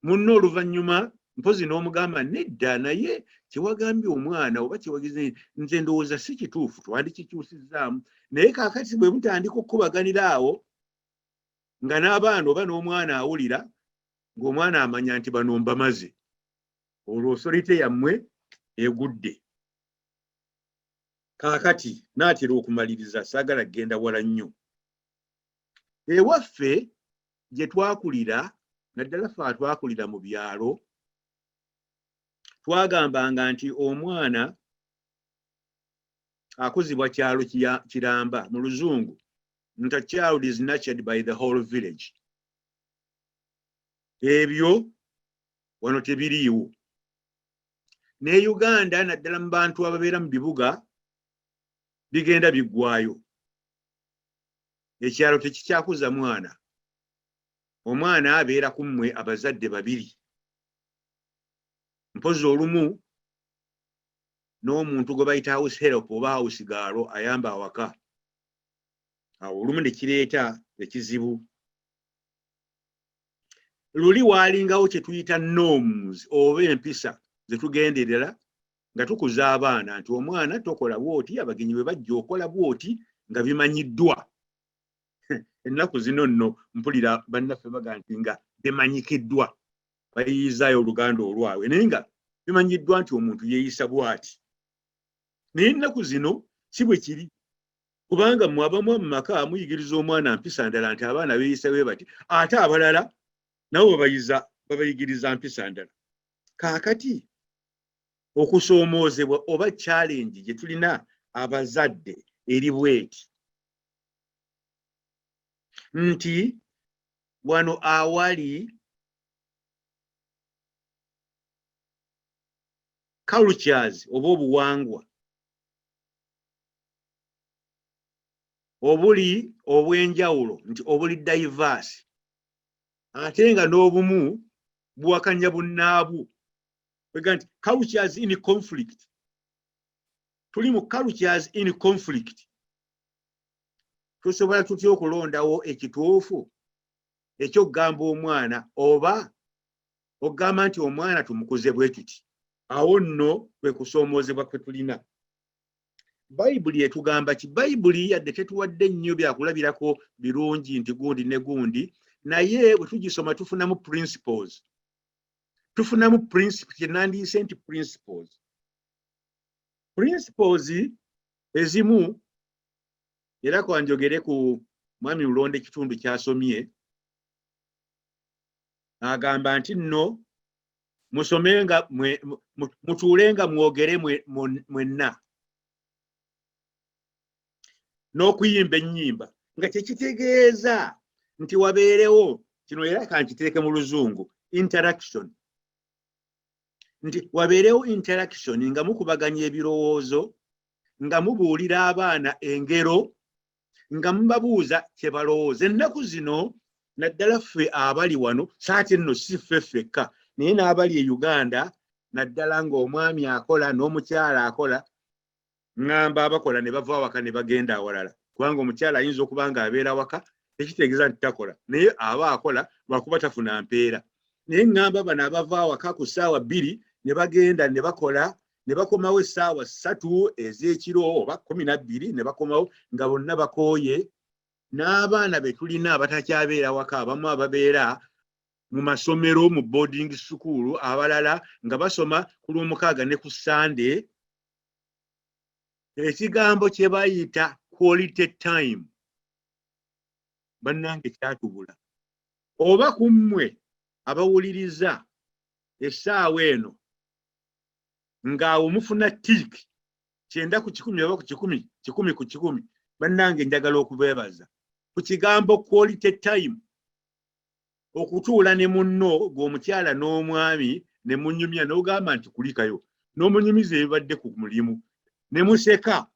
Munno oluvannyuma mpozi n'omugamba, "Nedda, naye kyewagambye omwana oba kyewagize, nze ndowooza si kituufu, twandikikyusizzaamu." Naye kaakati bwe mutandika okukubaganira awo nga n'abaana oba n'omwana awulira, ng'omwana amanya nti bano mbamaze, olwo authority yammwe egudde. Kaakati naatera okumaliriza, saagala kugenda wala nnyo. Ewaffe gye twakulira, naddala ffe atwakulira mu byalo, twagambanga nti omwana akuzibwa kyalo kiramba. Mu Luzungu nti a child is nurtured by the whole village. Ebyo wano tebiriiwo ne Uganda, naddala mu bantu ababeera mu bibuga, bigenda biggwayo. Ekyalo tekikyakuza mwana. Omwana abeera ku mmwe abazadde babiri, mpozi olumu n'omuntu gwe bayita house help oba house girl ayamba awaka. Awo olumu ne kireeta ekizibu. Luli waalingawo kye tuyita norms oba empisa ze tugenderera nga tukuza abaana, nti omwana tokola bwoti, abagenyi bwe bajja okola bwoti, nga bimanyiddwa. Ennaku zino nno mpulira bannaffe baga nti nga bimanyikiddwa, bayiyizaayo Oluganda olwabwe, naye nga bimanyiddwa nti omuntu yeeyisa bw'ati. Naye ennaku zino si bwe kiri, kubanga mmwe abamu mu maka muyigiriza omwana mpisa ndala, nti abaana beeyisa bwe bati, ate abalala nabo babayiza babayigiriza mpisa ndala. Kaakati okusoomoozebwa oba challenge gye tulina abazadde eri bweti nti wano awali cultures oba obuwangwa obuli obw'enjawulo, nti obuli diverse, ate nga n'obumu buwakanya bunnaabwo, wega nti cultures in conflict. Tuli mu cultures in conflict. Tusobola tutya okulondawo ekituufu ekyokugamba omwana, oba okugamba nti omwana tumukuze bwe tuti? Awo nno kwe kusoomoozebwa kwe tulina. Bayibuli etugamba ki? Bayibuli yadde tetuwadde nnyo byakulabirako birungi nti gundi ne gundi, naye bwe tugisoma tufunamu principles, tufunamu principle kyenandiyise nti principles ezimu. Era kwanjogere ku mwami Lulonda, ekitundu kyasomye, agamba nti nno musomenga, mutuulenga mwogere mwenna n'okuyimba ennyimba, nga kyekitegeeza nti wabeerewo kino, era kankiteeke mu Luzungu, interaction, nti wabeerewo interaction nga mukubaganya ebirowoozo, nga mubuulira abaana engero, nga mubabuuza kye balowooza. Ennaku zino, naddala ffe abali wano, saati nno si ffe ffekka, naye n'abali e Uganda, naddala ng'omwami akola n'omukyala akola, ŋŋamba abakola ne bava awaka ne bagenda awalala, kubanga omukyala ayinza okuba nga abeera waka, tekitegeeza nti takola, naye aba akola lwakuba tafuna mpeera. Naye ŋŋamba bano abava awaka ku ssaawa 2 ne bagenda ne bakola ne bakomawo essaawa 3 ez'ekiro oba 12, ne bakomawo nga bonna bakooye, n'abaana be tulina abatakyabeera waka, abamu ababeera mu masomero, mu boarding school, abalala nga basoma ku Lwomukaaga ne ku Sande. Ekigambo kye bayita quality time, bannange, kyatubula. Oba ku mmwe abawuliriza essaawa eno ng'awo mufuna tick 90% oba ku 100, 100%, bannange, njagala okubeebaza ku kigambo quality time, okutuula ne munno gw'omukyala n'omwami ne munyumya, n'ogamba nti kulikayo n'omunyumiza ebibadde ku mulimu ne museka.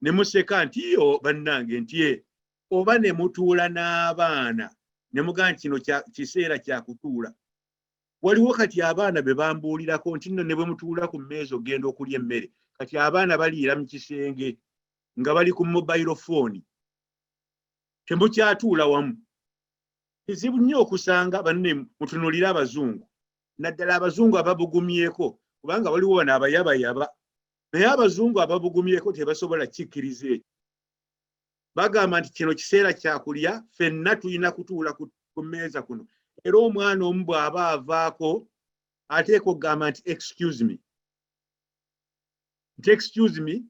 Ne museka nti yo bannange nti ye oba ne mutuula n'abaana ne mugamba nti kino kiseera kya kutuula. Waliwo kati abaana be bambuulirako nti nno ne bwe mutuula ku mmeeza ogenda okulya emmere, kati abaana baliira mu kisenge nga bali ku mobile phone, temukyatuula wamu. Kizibu nnyo okusanga banne. Mutunuulire abazungu, naddala abazungu ababugumyeko, kubanga waliwo bano abayabayaba, naye abazungu ababugumyeko tebasobola kikkiriza ekyo. Bagamba nti kino kiseera kyakulya, ffenna tulina kutuula ku mmeeza kuno. Era omwana omu bw'aba avaako ateeka okugamba nti excuse me, nti excuse me,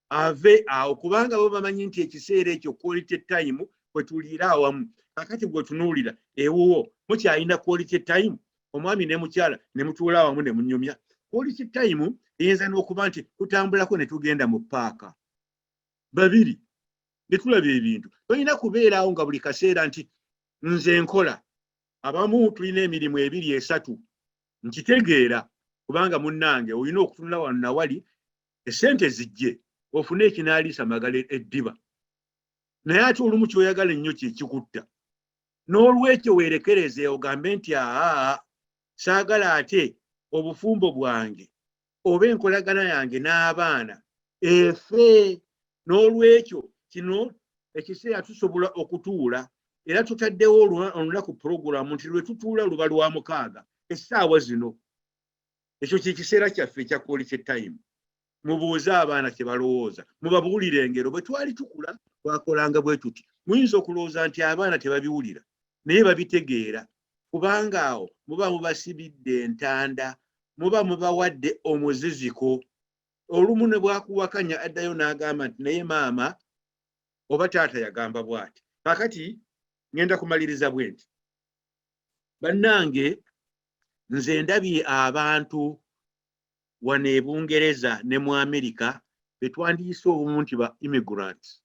ave awo, kubanga bo bamanyi nti ekiseera ekyo quality time kwe tuliira awamu. Kakati gwe tunuulira ewuwo, mukyalina quality time, omwami ne mukyala ne mutuula awamu ne munyumya? Quality time eyinza n'okuba nti tutambulako ne tugenda mu paaka babiri ne tulaba ebintu. Tolina kubeeraawo nga buli kaseera nti nze nkola. Abamu tulina emirimu ebiri, esatu, nkitegeera, kubanga munnange olina okutunula wano nawali esente zijje ofune ekinaaliisa magala eddiba, naye ate olumu kyoyagala ennyo kyekikutta. N'olwekyo weerekereze ogambe nti aa, saagala ate obufumbo bwange oba enkolagana yange n'abaana efe. N'olwekyo kino ekiseera tusobola okutuula, era tutaddewo olunaku puroguramu nti lwe tutuula luba lwa mukaaga essaawa zino. Ekyo kye kiseera kyaffe ekya quality time. Mubuuze abaana kye balowooza, mubabuulire engero. Bwe twali tukula twakolanga bwe tuti. Muyinza okulowooza nti abaana tebabiwulira, naye babitegeera, kubanga awo muba mubasibidde entanda, muba mubawadde omuziziko. Olumu ne bwakuwakanya addayo n'agamba nti naye maama oba taata yagamba bw'ati. Kaakati ŋŋenda kumaliriza bwe nti, bannange, nze ndabye abantu wano e Bungereza ne mu Amerika be twandiyise obumu nti ba immigrants.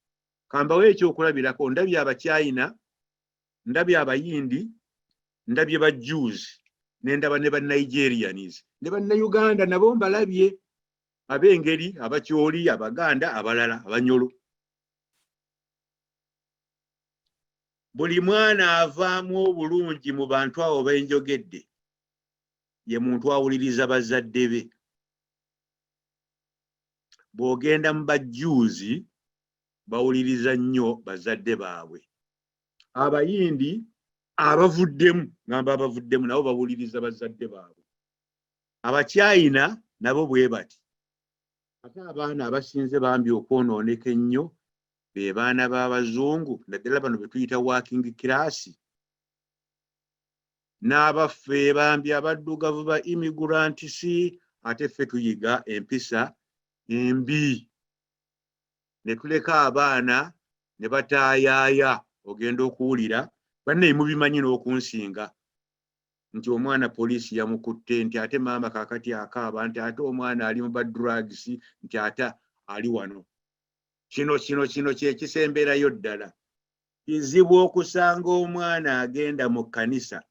Kambawo ekyokulabirako: ndabye Abachina, ndabye Abayindi, ndabye ba Jews, nendaba ne ba Nigerians ne Bannayuganda nabo mbalabye, ab'engeri Abakyoli, Abaganda, abalala Abanyolo. Buli mwana avaamu obulungi mu bantu abo benjogedde ye muntu awuliriza bazadde be. Bw'ogenda mu ba Jews, bawuliriza nnyo bazadde baabwe. Abayindi abavuddemu, ngamba abavuddemu, nabo bawuliriza bazadde baabwe. Abakyayina nabo bwe bati. Ate abaana abasinze bambi okwonooneka ennyo be baana b'abazungu, naddala bano be tuyita working class, n'abaffe bambi abaddugavu ba immigrants. Ate ffe tuyiga empisa embi ne tuleka abaana ne bataayaaya. Ogenda okuwulira, bannaye mubimanyi n'okunsinga, nti omwana poliisi yamukutte, nti ate maama kaakati akaaba, nti ate omwana ali mu ba drugs, nti ate ali wano. Kino kino kino kyekisemberayo ddala. Kizibu okusanga omwana agenda mu kkanisa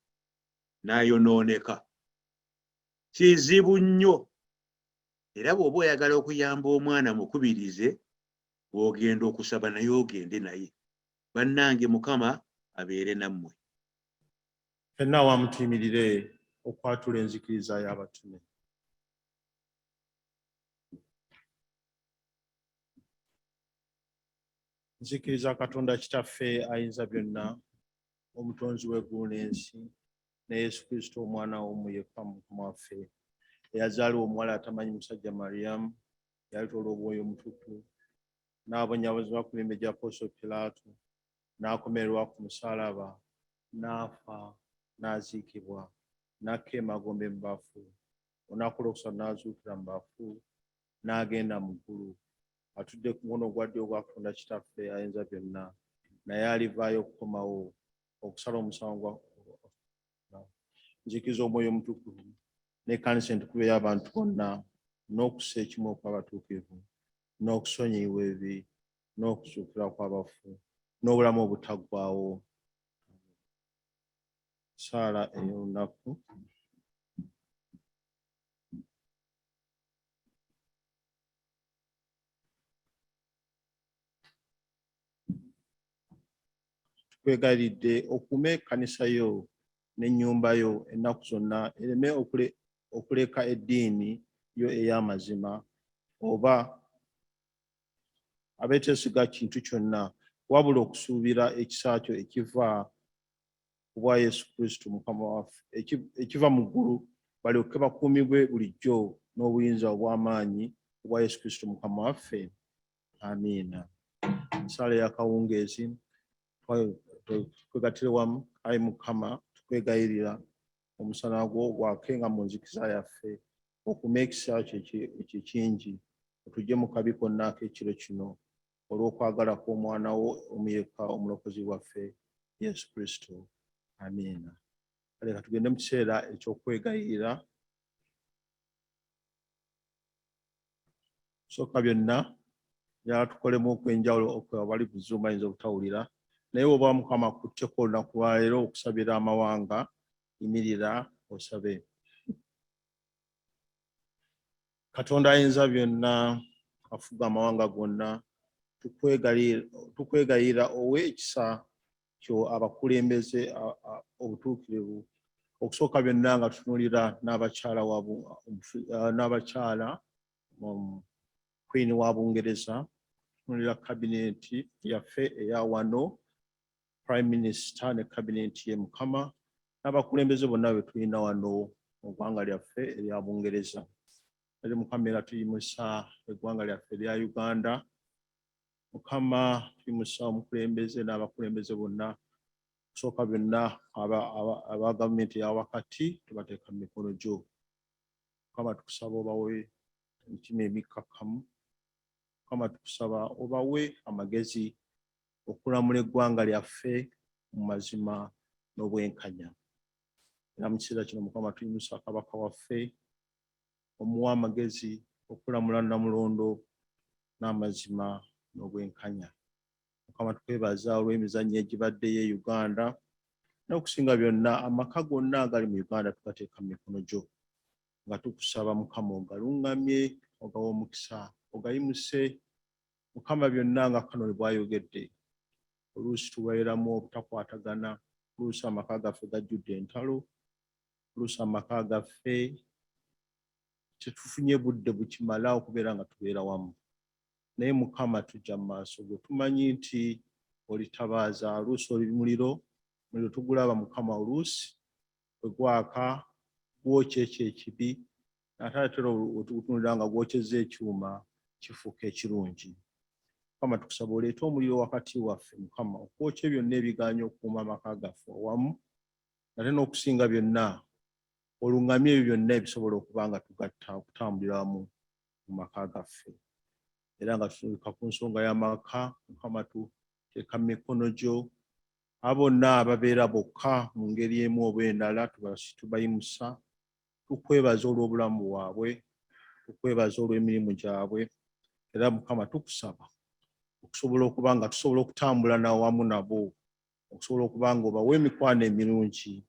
n'ayonooneka, kizibu nnyo. Era bw'oba oyagala okuyamba omwana, mukubirize bw'ogenda okusaba naye ogende naye. Bannange, Mukama abeere nammwe. Ffenna awamu tuyimirire okwatula enzikiriza y'abatume. Nzikiriza Katonda Kitaffe ayinza byonna, omutonzi w'eggulu n'ensi, ne Yesu Kristo omwana omu yekka Mukama waffe, eyazaalibwa omuwala atamanyi musajja Mariyamu, yalitola Omwoyo Omutukuvu, n'abonyaabonyezebwa ku mirembe gya Ponso Pilaato, n'akomererwa ku musaalaba, n'afa, n'aziikibwa, n'akka emagombe mu bafu, olunaku olwokusatu n'azuukira mu bafu, n'agenda mu ggulu, atudde ku mukono ogwa ddyo ogwa Katonda Kitaffe ayinza byonna, naye alivaayo okukomawo okusala omusango gwa. Nzikiriza Omwoyo Omutukuvu n'ekkanisa entukuvu ey'abantu bonna n'okussa ekimu okw'abatuukirivu n'okusonyiyibwa ebibi n'okuzuukira kw'abafu n'obulamu obutaggwaawo. Saala ey'olunaku. Tukwegayiridde okuume ekkanisa yo n'ennyumba yo ennaku zonna ereme okuleka eddiini yo ey'amazima oba abeeteesiga kintu kyonna wabula okusuubira ekisa kyo ekiva ku bwa Yesu Kristo Mukama waffe ekiva mu ggulu balyoke bakuumibwe bulijjo n'obuyinza obw'amaanyi obwa Yesu Kristo Mukama waffe. Amiina. Essaala ey'akawungeezi twegattire wamu. Ayi Mukama, tukwegayirira omusana gwo gwakenga mu nzikiza yaffe, okuume ekisa kyo ekyo ekingi, otuggye mu kabi konna ak'ekiro kino olw'okwagala kw'omwana wo omu yekka omulokozi waffe Yesu Kristo. Amiina. Kale ka tugende mu kiseera eky'okwegayirira. Sooka byonna njagala tukolemu okw'enjawulo abali ku Zoom bayinza obutawulira, naye oba Mukama akutteko olunaku lwaleero okusabira amawanga, yimirira osabe. Katonda ayinza byonna afuga amawanga gonna, tukwegayirira owe ekisa kyo abakulembeze obutuukirivu okusooka byonna nga tutunuulira n'abakyala Queen wa Bungereza, tutunuulira kabineeti yaffe eya wano, Prime Minister ne kabineeti ye Mukama, n'abakulembeze bonna be tulina wano mu ggwanga lyaffe erya Bungereza. Eri Mukama era tuyimusa eggwanga lyaffe erya Uganda. Mukama, tuyimusa omukulembeze n'abakulembeze bonna, okusooka byonna aba gavumenti eya wakati tubateeka mu mikono gyo. Mukama, tukusaba obawe emitima emikkakkamu. Mukama, tukusaba obawe amagezi okulamula eggwanga lyaffe mu mazima n'obwenkanya. Era mu kiseera kino Mukama tuyimusa kabaka waffe, omuwa amagezi okulamula Nnamulondo n'amazima n'obwenkanya. Mukama, tukwebaza olw'emizannyo egibaddeyo e Uganda, n'okusinga byonna amaka gonna agali mu Uganda tugateeka mu mikono gyo nga tukusaba Mukama ogalungamye, ogawe omukisa, ogayimuse. Mukama, byonna nga Kanoni bw'ayogedde, oluusi tubeeramu obutakwatagana, oluusi amaka gaffe gajjudde entalo, oluusi amaka gaffe tetufunye budde bukimala okubeera nga tubeera wamu, naye Mukama tujja mu maaso go, tumanyi nti olitabaaza. Oluusi oli muliro, muliro tugulaba Mukama, oluusi bwe gwaka gwokya ekyo ekibi, ate atera wetugutunulira nga gwokyezza ekyuma kifuuka ekirungi. Mukama, tukusaba oleete omuliro wakati waffe Mukama, okwokya byonna ebigaanye okukuuma amaka gaffe awamu, ate n'okusinga byonna oluŋŋamye ebyo byonna ebisobola okuba nga tugatta okutambulira wamu mu maka gaffe. Era nga tutuuka ku nsonga y'amaka, Mukama, tuteeka mu mikono gyo abo bonna ababeera bokka mu ngeri emu oba endala, tubayimusa, tukwebaza olw'obulamu bwabwe, tukwebaza olw'emirimu gyabwe. Era Mukama, tukusaba okusobola okuba nga tusobola okutambula nawamu nabo, okusobola okuba nga obawa emikwano emirungi,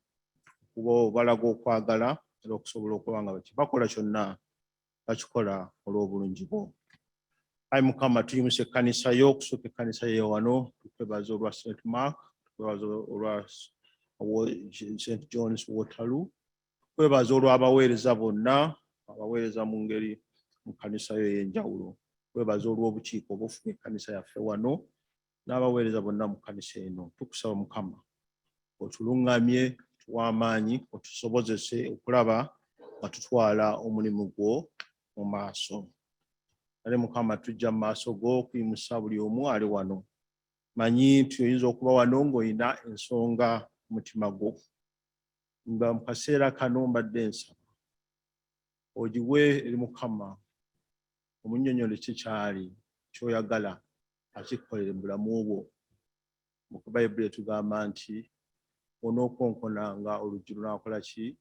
okuba obalaga okwagala, era okusobola okuba nga bakola kyonna bakikola olw'obulungi bwo. Ayi Mukama, tuyimusa ekkanisa yo, okusooka ekkanisa ye wano, tukwebaza olwa St Mark, tukwebaza olwa St John's Waterloo, tukwebaza olw'abaweereza bonna abaweereza mu ngeri mu kkanisa yo ey'enjawulo, tukwebaza olw'obukiiko obufuga ekkanisa yaffe wano n'abaweereza bonna mu kkanisa eno. Tukusaba Mukama otuluŋŋamye, tuwe amaanyi, otusobozese okulaba nga tutwala omulimu gwo mu maaso. Ate Mukama, tujja mu maaso go okuyimusa buli omu ali wano. Manyi nti oyinza okuba wano ng'olina ensonga mu mutima gwo, nga mu kaseera kano mbadde nsaba ogiwe eri Mukama, omunnyonnyole ki kyali ky'oyagala akikukolere mu bulamu bwo. Mu Bayibuli etugamba nti onookonkonanga oluggi lunaakola ki?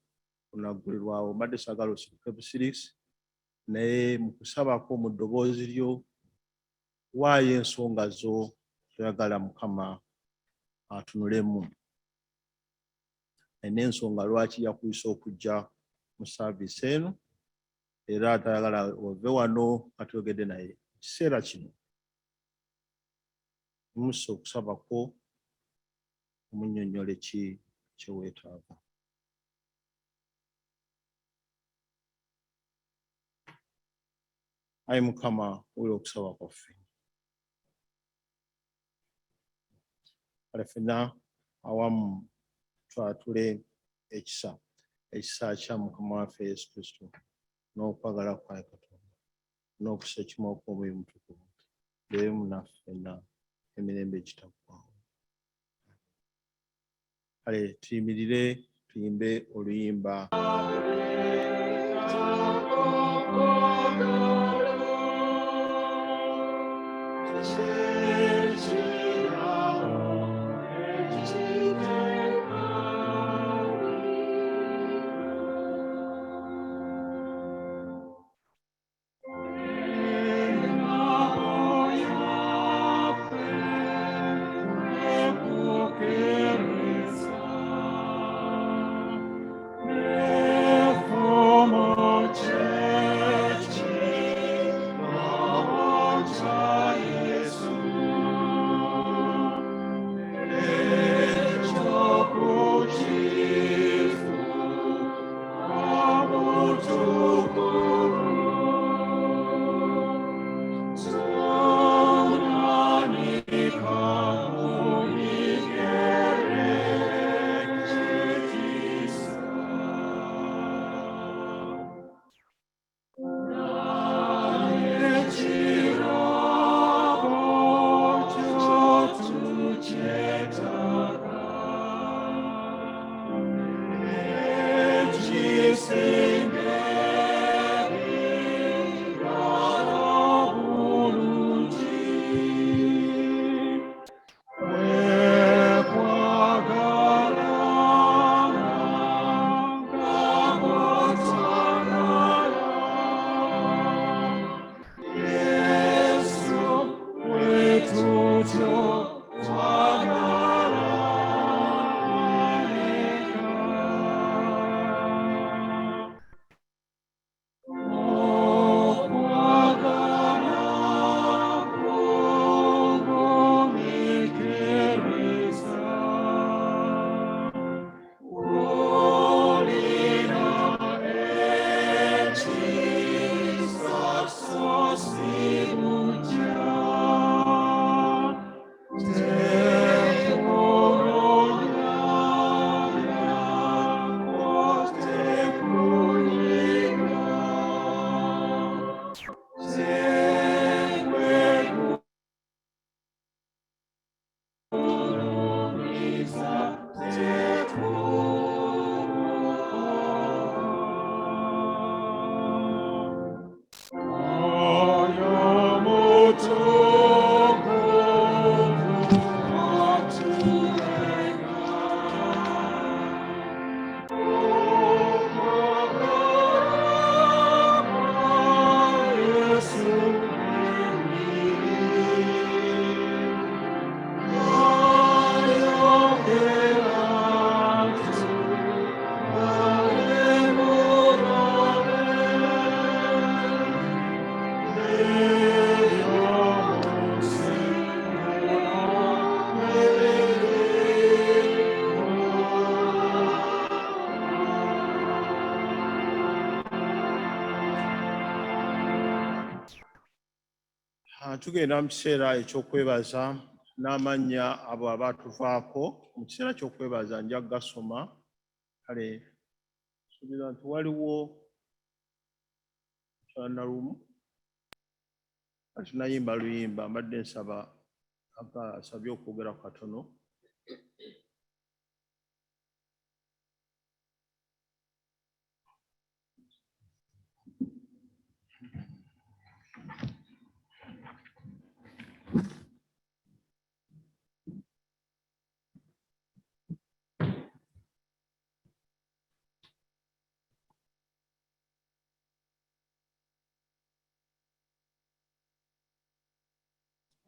Lunaggulirwawo. Mbadde saagala osirike busirisi, naye mu kusabako mu ddoboozi lyo waayo ensonga zo toyagala Mukama atunulemu alina ensonga lwaki yakuyisa okujja mu saaviisi eno, era tayagala ove wano katuyogedde naye. Ekiseera kino musa okusabako. Omunnyonnyole ki kye weetaaga. Ayi Mukama, wulira okusaba kwaffe. Kale ffenna awamu twatule ekisa, ekisa kya Mukama waffe Yesu Kristo n'okwagala kwa Katonda n'okussa ekimu okw'Omwoyo Omutukuvu beeremu naffe ffenna emirembe egitaggwaawo. Kale tuyimirire tuyimbe oluyimba. Tugenda mu kiseera eky'okwebaza n'amannya abo abaatuvaako. Mu kiseera ky'okwebaza nja kugasoma. Kale nsuubira nti waliwo Nalumu atunayimba luyimba, mbadde nsaba asabye okwogera ku katono.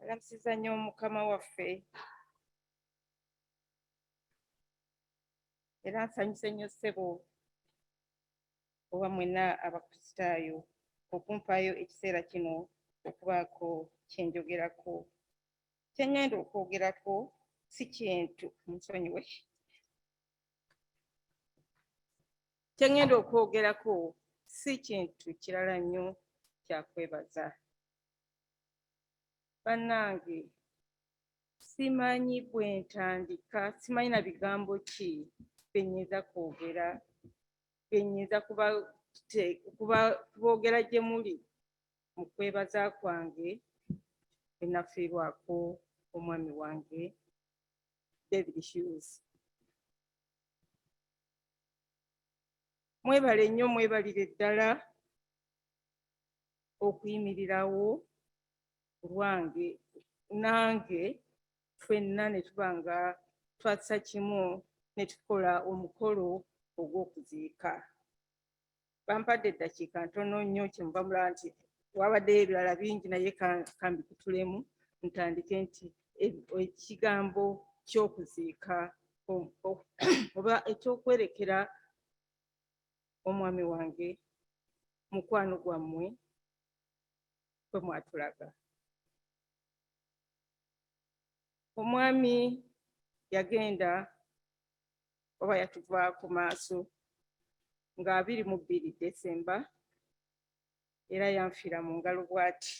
Alamusiza nnyo Mukama waffe. Era nsanyuse nnyo ssebo oba mwenna Abakristaayo okumpaayo ekiseera kino okubaako kye njogerako. Kye ŋŋenda okwogerako Si kintu nsonyiwe kye ŋŋenda okwogerako si kintu kirala nnyo kya kwebaza. Bannange simanyi bwe ntandika, simanyi na bigambo ki bye nnyinza kwogera, bye nnyinza kuboogera gye muli mu kwebaza kwange bwe nafiirwako omwami wange David Hughes. Mwebale nnyo, mwebalire ddala okuyimirirawo lwange nange ffenna ne tuba nga twassa kimu ne tukola omukolo ogw'okuziika. Bampadde eddakiika ntono nnyo, kyemuva mulaba nti wabaddeyo ebirala bingi, naye kambikutulemu ntandike nti ekigambo ky'okuziika oba ekyokwerekera omwami wange mukwano gwammwe bwe mwatulaga. Omwami yagenda oba yatuva ku maaso nga 22 Desemba, era yanfiira mu ngalo bw'ati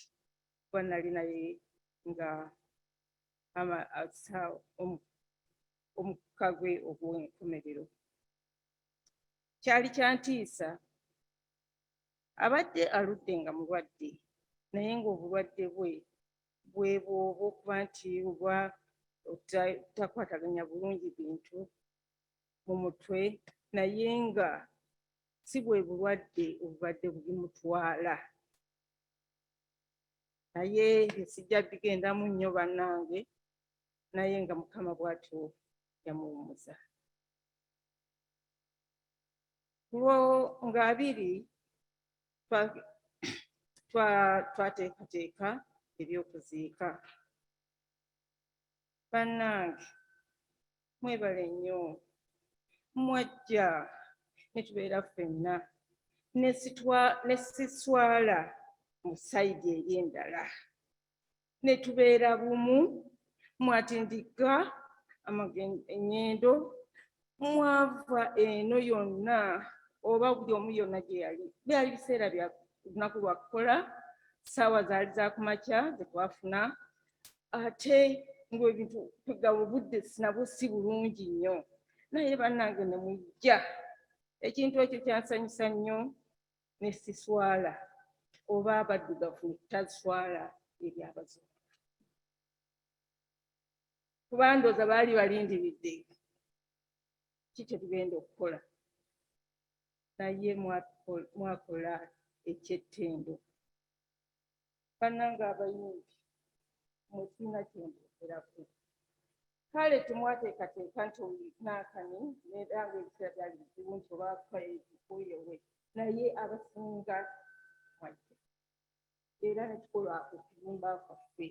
kuba nali naye nga assa omukka gwe ogw'enkomerero. Kyali kyantiisa. Abadde aludde nga mulwadde, naye ng'obulwadde bwe bwe bw'oba okuba nti oba takwataganya bulungi bintu mu mutwe, naye nga si bwe bulwadde obubadde bubimutwala. Naye sijja bigendamu nnyo bannange, naye nga Mukama bw'atyo yamuwummuza. Ku lwo nga 20 twateekateeka ebyokuziika. Bannange mwebale nnyo, mwajja ne tubeera ffenna ne siswala mu side eri endala, ne tubeera bumu. Mwatindiga eŋŋendo, mwava eno yonna oba buli omu yonna gye yali. Byali biseera bya lunaku lwa kukola, ssaawa zaali za kumakya ze twafuna, ate ng'ebintu kwegamba obudde nabwo si bulungi nnyo, naye bannange ne mujja. Ekintu ekyo kyansanyusa nnyo ne siswala, oba abaddugavu taswala eri abazungu, kuba ndowooza baali balindiridde ki kye tugenda okukola, naye mwakola ekyettendo. Bannange abayimbi mwe sirina kye mboogerako. Kale temwateekateeka nti naakani, era ng'ebiseera byali bizibu nti oba kuyewe, naye abasinga mwajja era ne tukola okuyimba kwaffe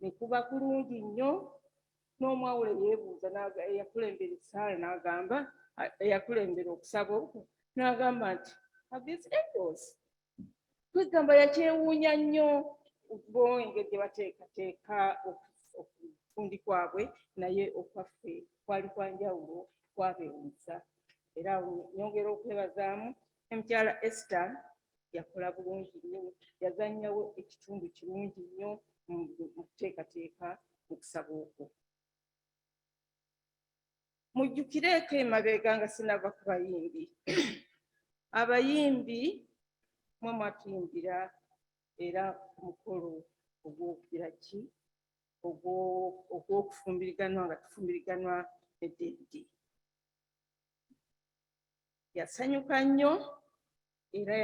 ne kuba kulungi nnyo. N'omwawule yeebuuza, eyakulembera essaala n'agamba, eyakulembera okusaba okwo n'agamba nti, "Are these angels?" Kwegamba yakyewuunya nnyo bo engeri gye bateekateeka okufundi kwabwe, naye okwaffe kwali kwa njawulo, kwabeewuunyisa. Era nyongera okwebazaamu omukyala Esther, yakola bulungi nnyo, yazannyawo ekitundu kirungi nnyo mu kuteekateeka mu kusaba okwo. Mujjukireeko emabega nga sinava ku bayimbi. Abayimbi mwe mwatuyimbira era ku mukolo ogw'okugira ki ogw'okufumbiriganwa, nga tufumbiriganwa ne David. Yasanyuka nnyo era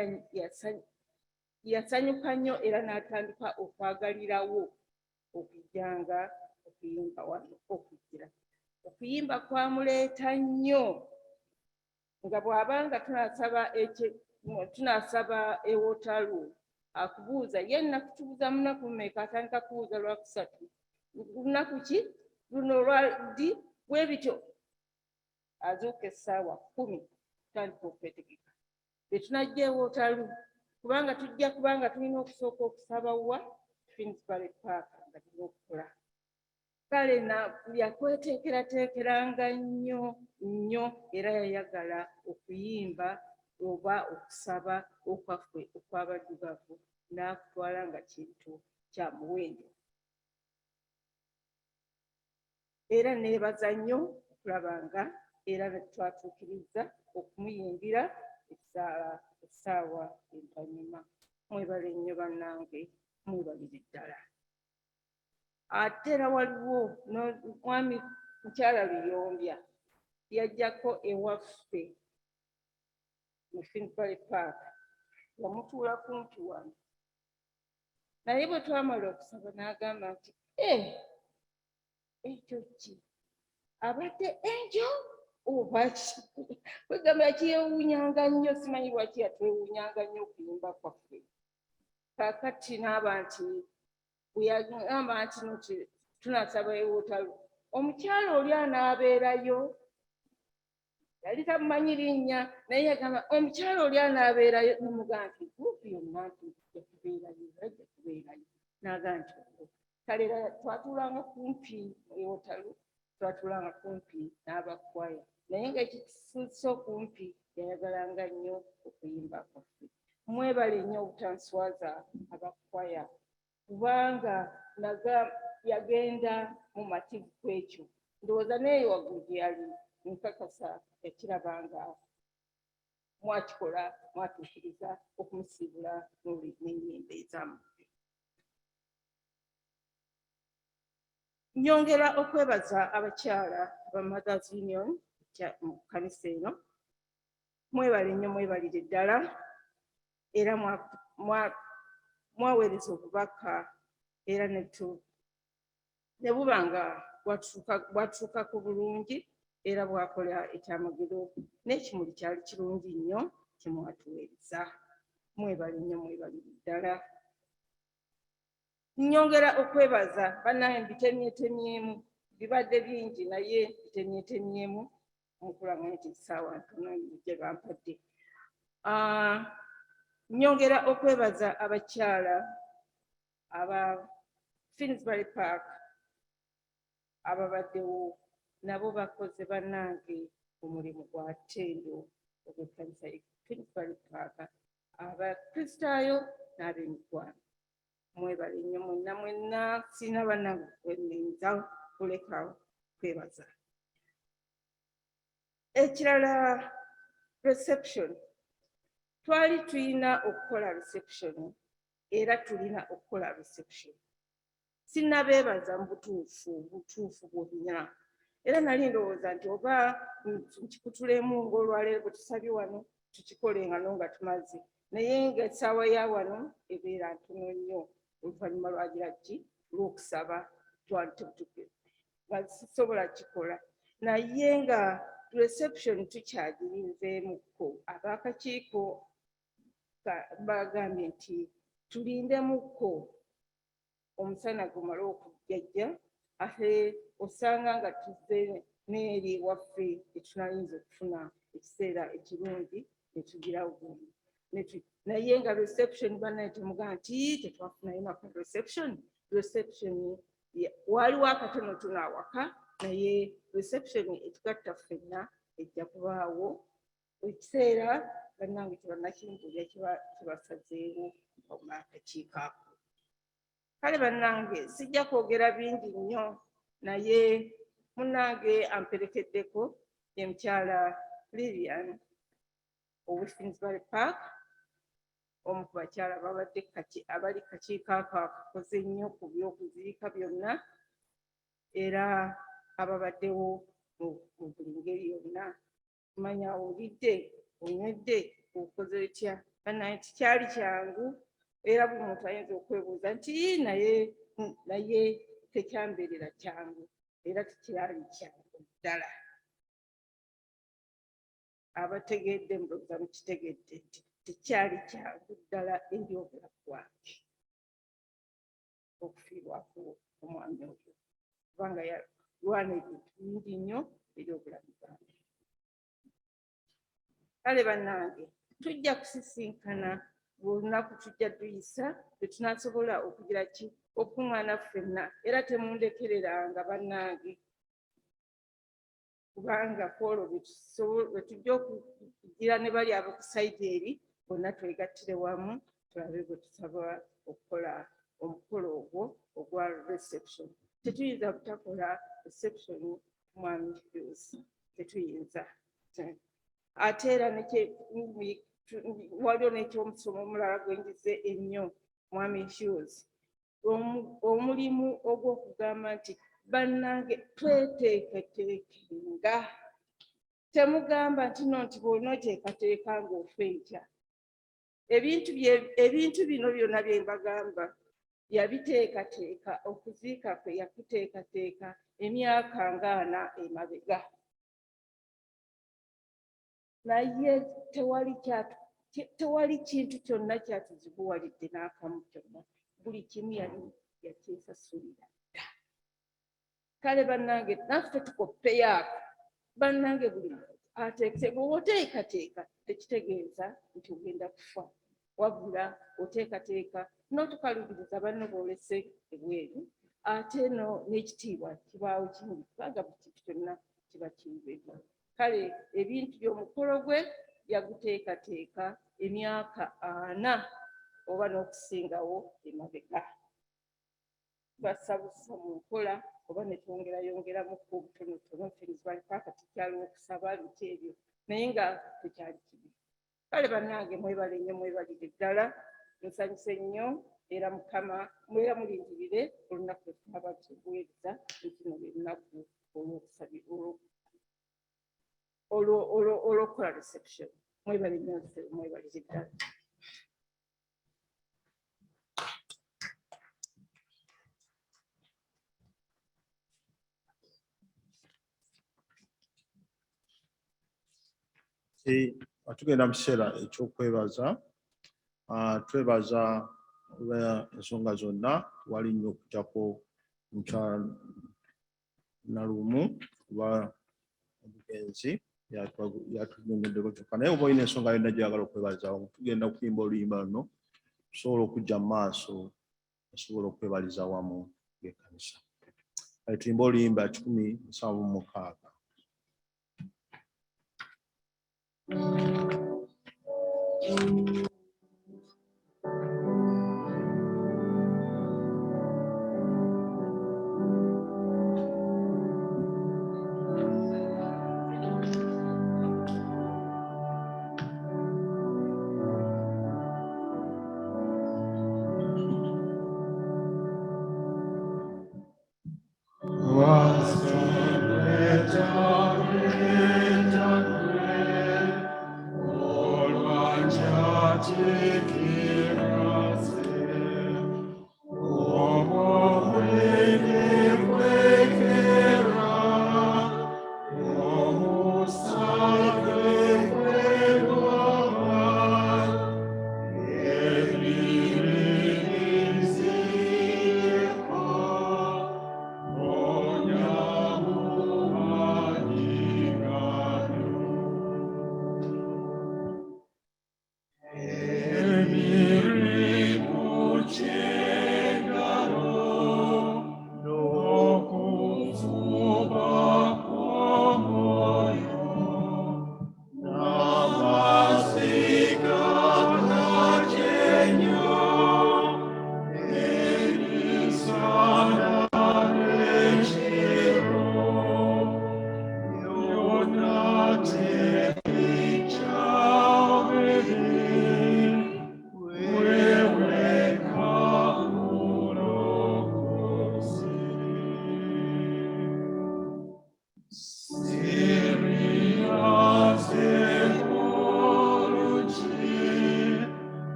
yasanyuka nnyo era n'atandika okwagalirawo okujjanga okuyimba wano. Okugira okuyimba kwamuleeta nnyo, nga bw'abanga tunasaba ewotalu akubuuza ye nakutubuuza munaku mmeka, atandika kubuuza lwakusatu, lunaku ki luno, lwa ddi, bwe bityo. Azuuka essaawa 10 tutandika okwetegeka bwe tunajja ewotalu, kubanga tujja kubanga tulina okusooka okusaba wa Finsbury Park nga tulina okukola. Kale yakweteekerateekeranga nnyo nnyo era yayagala okuyimba oba okusaba okwaffe okw'abaddugavu n'akutwala nga kintu kya muwendo. Era neebaza nnyo okulaba nga era twatuukiriza okumuyimbira essaala essaawa envannyuma. Mwebale nnyo bannange, mwebalire ddala. Ate era waliwo mwami mukyala Luyombya yajjako ewaffe mu Finsbury Park, yamutuula kumpi wano. Naye bwe twamala okusaba n'agamba nti, "Eh, ekyo ki? Abadde angel oba ki?" Kwegamba yakyewuunyanga nnyo, simanyi lwaki yatwewuunyanga nnyo okuyimba kwaffe. Kaakati n'aba nti bwe yagamba nti no tunasaba ewotalu, omukyala oli anaabeerayo, yali tamumanyi linnya, naye yagamba omukyala oli anaabeerayo, nemugamba nti gurupu yonna nti ejja kubeerayo, ejja kubeerayo. N'agamba nti olwo kale era twatuulanga kumpi ewotalu, twatuulanga kumpi n'abakwaya, naye nga ekitusuuse okumpi yayagalanga nnyo okuyimba kwaffe. Mwebale nnyo obutanswaza abakwaya, kubanga naga yagenda mu mativu ku ekyo. Ndowooza naye waggulu gye yali nkakasa yakirabanga mwakikola, mwatuukiriza okumusiibula n'ennyimba ezammwe. Nyongera okwebaza abakyala aba Mothers Union mu kkanisa eno. Mwebale nnyo, mwebalire ddala, era mwaweereza obubaka era ne buba nga bwatuukako bulungi, era bwakola ekyamagero n'ekimuli kyali kirungi nnyo kye mwatuweereza. Mwebale nnyo, mwebalire ddala. Nyongera okwebaza bannange, mbitemyetemyemu, bibadde bingi naye bitemyetemyemu mukulanga nti essaawa ntono gye bampadde. Nyongera okwebaza abakyala aba Finsbury Park ababaddewo, nabo bakoze bannange omulimu gwa ttendo ogw'ekkanisa ye Finsbury Park, Abakristaayo n'ab'emikwano. Mwebale nnyo mwenna mwenna, sirina bannange kwennyinza kuleka kwebaza. Ekirala, reception, twali tulina okukola reception, era tulina okukola reception. Sinnabeebaza mu butuufu bwonna, era nali ndowooza nti oba nkikutulemu ng'olwaleero bwe tusabye wano tukikole nga no nga tumaze, naye ng'essaawa ya wano ebeera ntono nnyo oluvannyuma lwagira ki lw'okusaba twali nga sisobola kikola, naye nga reception tukyagirinzeemukko. Ab'akakiiko bagambye nti tulindemukko omusana gumale okujjajja, ate osanga nga tuzze n'eri waffe etunayinza okufuna ekiseera ekirungi ne tugira gundi. Naye nga reception bannaye temugamba nti tetwafunayo nako reception. Reception waaliwo akatonotono awaka, naye reception etugatta ffenna ejja kubaawo ekiseera bannange kyebannakimbulya kibasazeewo akakiiko ako. Kale bannange sijja kwogera bingi nnyo, naye munnange amperekeddeko ye mukyala Lilian owe Finsbury Park, omu ku bakyala babadde abali kakiiko ako akakoze ennyo ku by'okuziika byonna, era ababaddewo mu buli ngeri yonna. Manya olidde, onywedde, okoze otya? Bannange tikyali kyangu, era buli muntu ayinza okwebuuza nti naye tekyambeerera kyangu, era tekyali kyangu ddala. Abategedde ndowooza mukitegedde nti tekyali kyangu ddala eri obulamu bwange okufiirwako omwami oyo, kubanga yalwana ebintu bingi nnyo eri obulamu bwange. Kale bannange tujja kusisinkana olunaku, tujja tuyisa lwe tunasobola okugira ki Okuŋŋaana ffenna era temundekereranga bannange, kubanga kwolwo lwe tujja okugira ne bali ab'oku side eri bonna twegattire wamu tulabe bwe tusobola okukola omukolo ogwo ogwa reception. Tetuyinza butakola reception, mwami Hughes, tetuyinza. Ate era waliwo n'ekyomusomo omulala gwe njize ennyo, mwami Hughes, omulimu ogw'okugamba nti bannange tweteeketeekenga. Temugamba nti no nti bw'onooteekateeka ng'ofa enkya. Ebintu bino byonna bye mbagamba yabiteekateeka, okuziika kwe yakuteekateeka emyaka ng'ana emabega, naye tewali kintu kyonna kyatuzibuwalidde n'akamu kyonna. Buli kimu yali yakyesasulira dda. Kale bannange, naffe tukoppeyo ako. Bannange, buli muntu ateeke. Bw'oteekateeka tekitegeeza nti ogenda kufa, wabula oteekateeka n'otukalubiriza banno boolese ebweru, ate no n'ekitiibwa kibaawo kingi, kubanga buli kintu kyonna kiba kiwedde. Kale ebintu by'omukolo gwe yaguteekateeka emyaka 40 oba n'okusingawo emabega. Basabusa mu nkola oba ne twongerayongeramuko obutonotono paka tukyaliwo okusaba biki ebyo, naye nga tekyali kibi. Kale bannange, mwebale nnyo, mwebalire ddala, nsanyuse nnyo. Era Mukama mwera mulindirire olunaku lwe tunaba tubuweereza nti no lwe lunaku olw'okukola reception. Mwebale nnyo, mwebalire ddala. Tugenda mu kiseera ekyokwebaza. Twebaza olwa ensonga zonna. Wali nnyo okujjako mukyala Nalumu kuba omugenzi yatunyonyoddeko kyokka, naye oba olina ensonga yonna gy'oyagala okwebazaawo, tugenda kuyimba oluyimba luno, tusobola okujja mu maaso osobola okwebaliza wamu ng'ekkanisa. Kale tuyimbe oluyimba 176.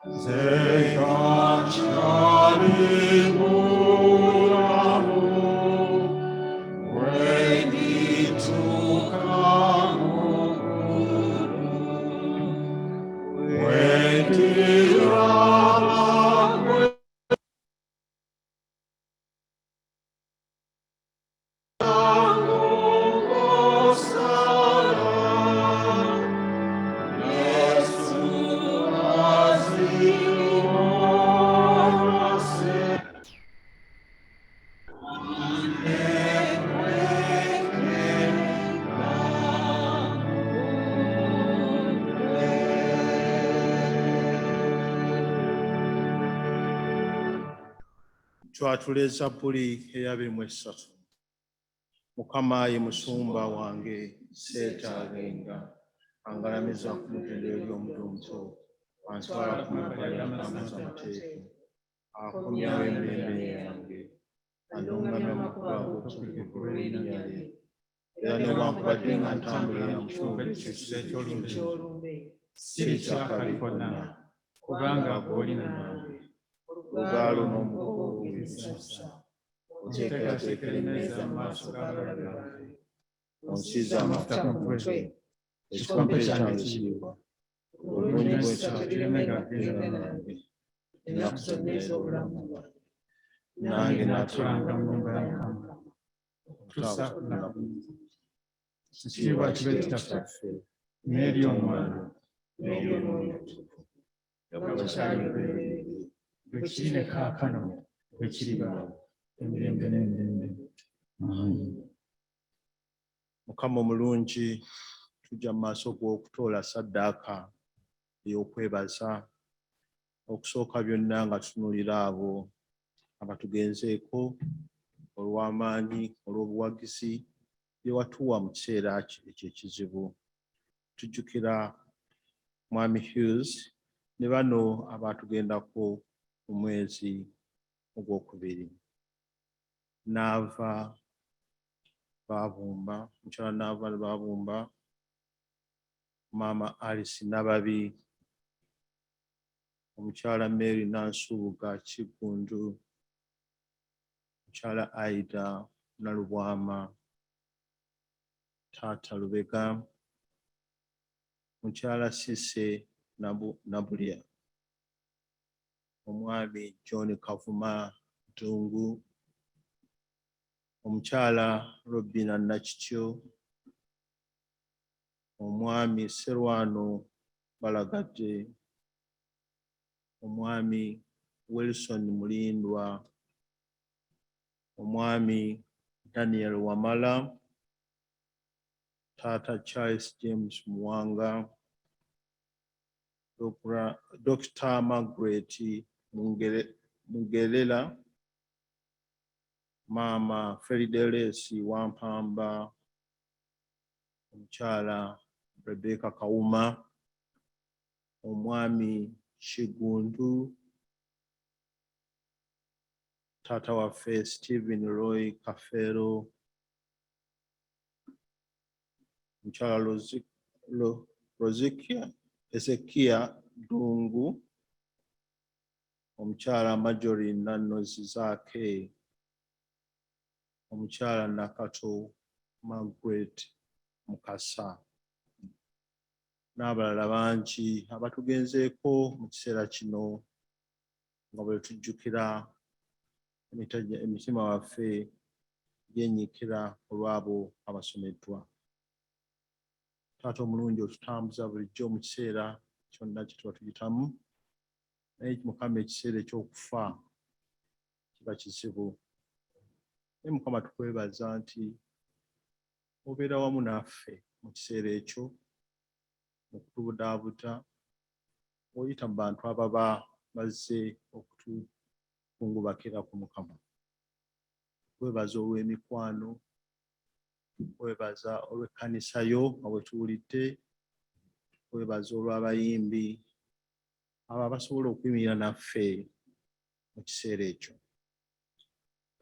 Nze mulamu bwe ndituuka mu ggulu, bwe ndiraba gwe ng'osala, Yesu azimulase. Twatula Zabbuli eya 23. Mukama ye musumba wange, seetaagenga. Angalamiza ku mutendera gy'omuddo omuto, antwala ku mabbali g'amazzi amateefu, akomyawo emmeeme yange, annungamya mu makubo ag'obutuukirivu olw'erinnya lye. Era newankubadde nga ntambulira mu kiwonvu eky'ekisa Eky'olumbe, siritya kabi konna, kubanga gw'oli nange. Olugaalo n'omugogo binsanyusa. Oteekerateekera emmeeza mu maaso g'abalabe bange. Onsiize amafuta ku mutwe, ekikompe kyange kiriwa. Obulungi n'ekisa bw'ekisa tebiremenga kugenda nange ennaku zonna ez'obulamu bwange. Nange Naatulanga mu nnyumba ya Mukama okutuusa ku lunaku. Ekitiibwa kibe Kitaffe n'eri Omwana N'eri Omwoyo Omutukuvu. Nga bwe kyali lubereberye, bwe kiri ne kaakano, bwe kiriba emirembe n'emirembe. Amiina. Mukama omulungi, tujja mu maaso g'okutoola ssaddaaka ey'okwebaza. Okusooka byonna nga tutunuulira abo abatugenzeeko olw'amaanyi, olw'obuwagizi bye watuwa mu kiseera ekyo ekizibu. Tujjukira Mwami Hughes ne bano abaatugendako mu mwezi ogwokubiri. Naava Babumba, mukyala Naava Babumba, Maama Alice Nababi, omukyala Mary Nansubuga Kiggundu, mukyala Aida Nalubwama, Taata Lubega, mukyala Cissy Nabulya, omwami John Kavuma Ddungu, omukyala Robina Nakityo, omwami Serwano Balagadde, omwami Wilson Mulindwa, omwami Daniel Wamala, Taata Charles James Muwanga, Dr. Margaret Mugerera, Maama Feridelesi Wampamba, omukyala Rebecca Kawuma, omwami Kigundu, taata waffe Stephen Roy Kafeero, mukyala Rozikia Ezekia Ddungu, omukyala Marjorie Nannozi Zaake, omukyala Nakato Margaret Mukasa, n'abalala bangi abatugenzeeko mu kiseera kino nga bwe tujjukira emitima waffe gyenyiikira olw'abo abasomeddwa. Taata omulungi, otutambuza bulijjo mu kiseera kyonna kye tuba tuyitamu, naye Mukama ekiseera eky'okufa kiba kizibu. Naye Mukama tukwebaza nti obeera wamu naffe mu kiseera ekyo mu kutubudaabuda, oyita mu bantu ababa bazze okutukungubakira ku Mukama. Tukwebaza olw'emikwano, tukwebaza olw'ekkanisa yo nga bwe tuwulidde, tukwebaza olw'abayimbi abo abasobola okuyimirira naffe mu kiseera ekyo.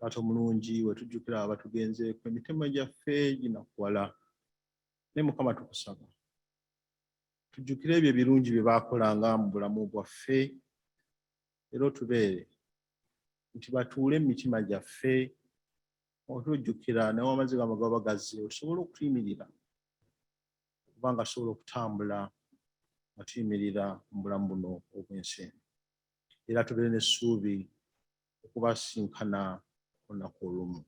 Taata omulungi, we tujjukira abo abatugenzeeko, emitima gyaffe ginakuwala. Naye Mukama tukusaba tujjukire ebyo ebirungi bye baakolanga mu bulamu bwaffe. Era otubeere nti batuule mu mitima gyaffe otujjukira nawe amazzi gamo gaba gazze otusobole okutuyimirira, kubanga tusobola okutambula nga tuyimirira mu bulamu buno obw'ensi eno. Era tubeere n'essuubi okubasinkana olunaku olumu.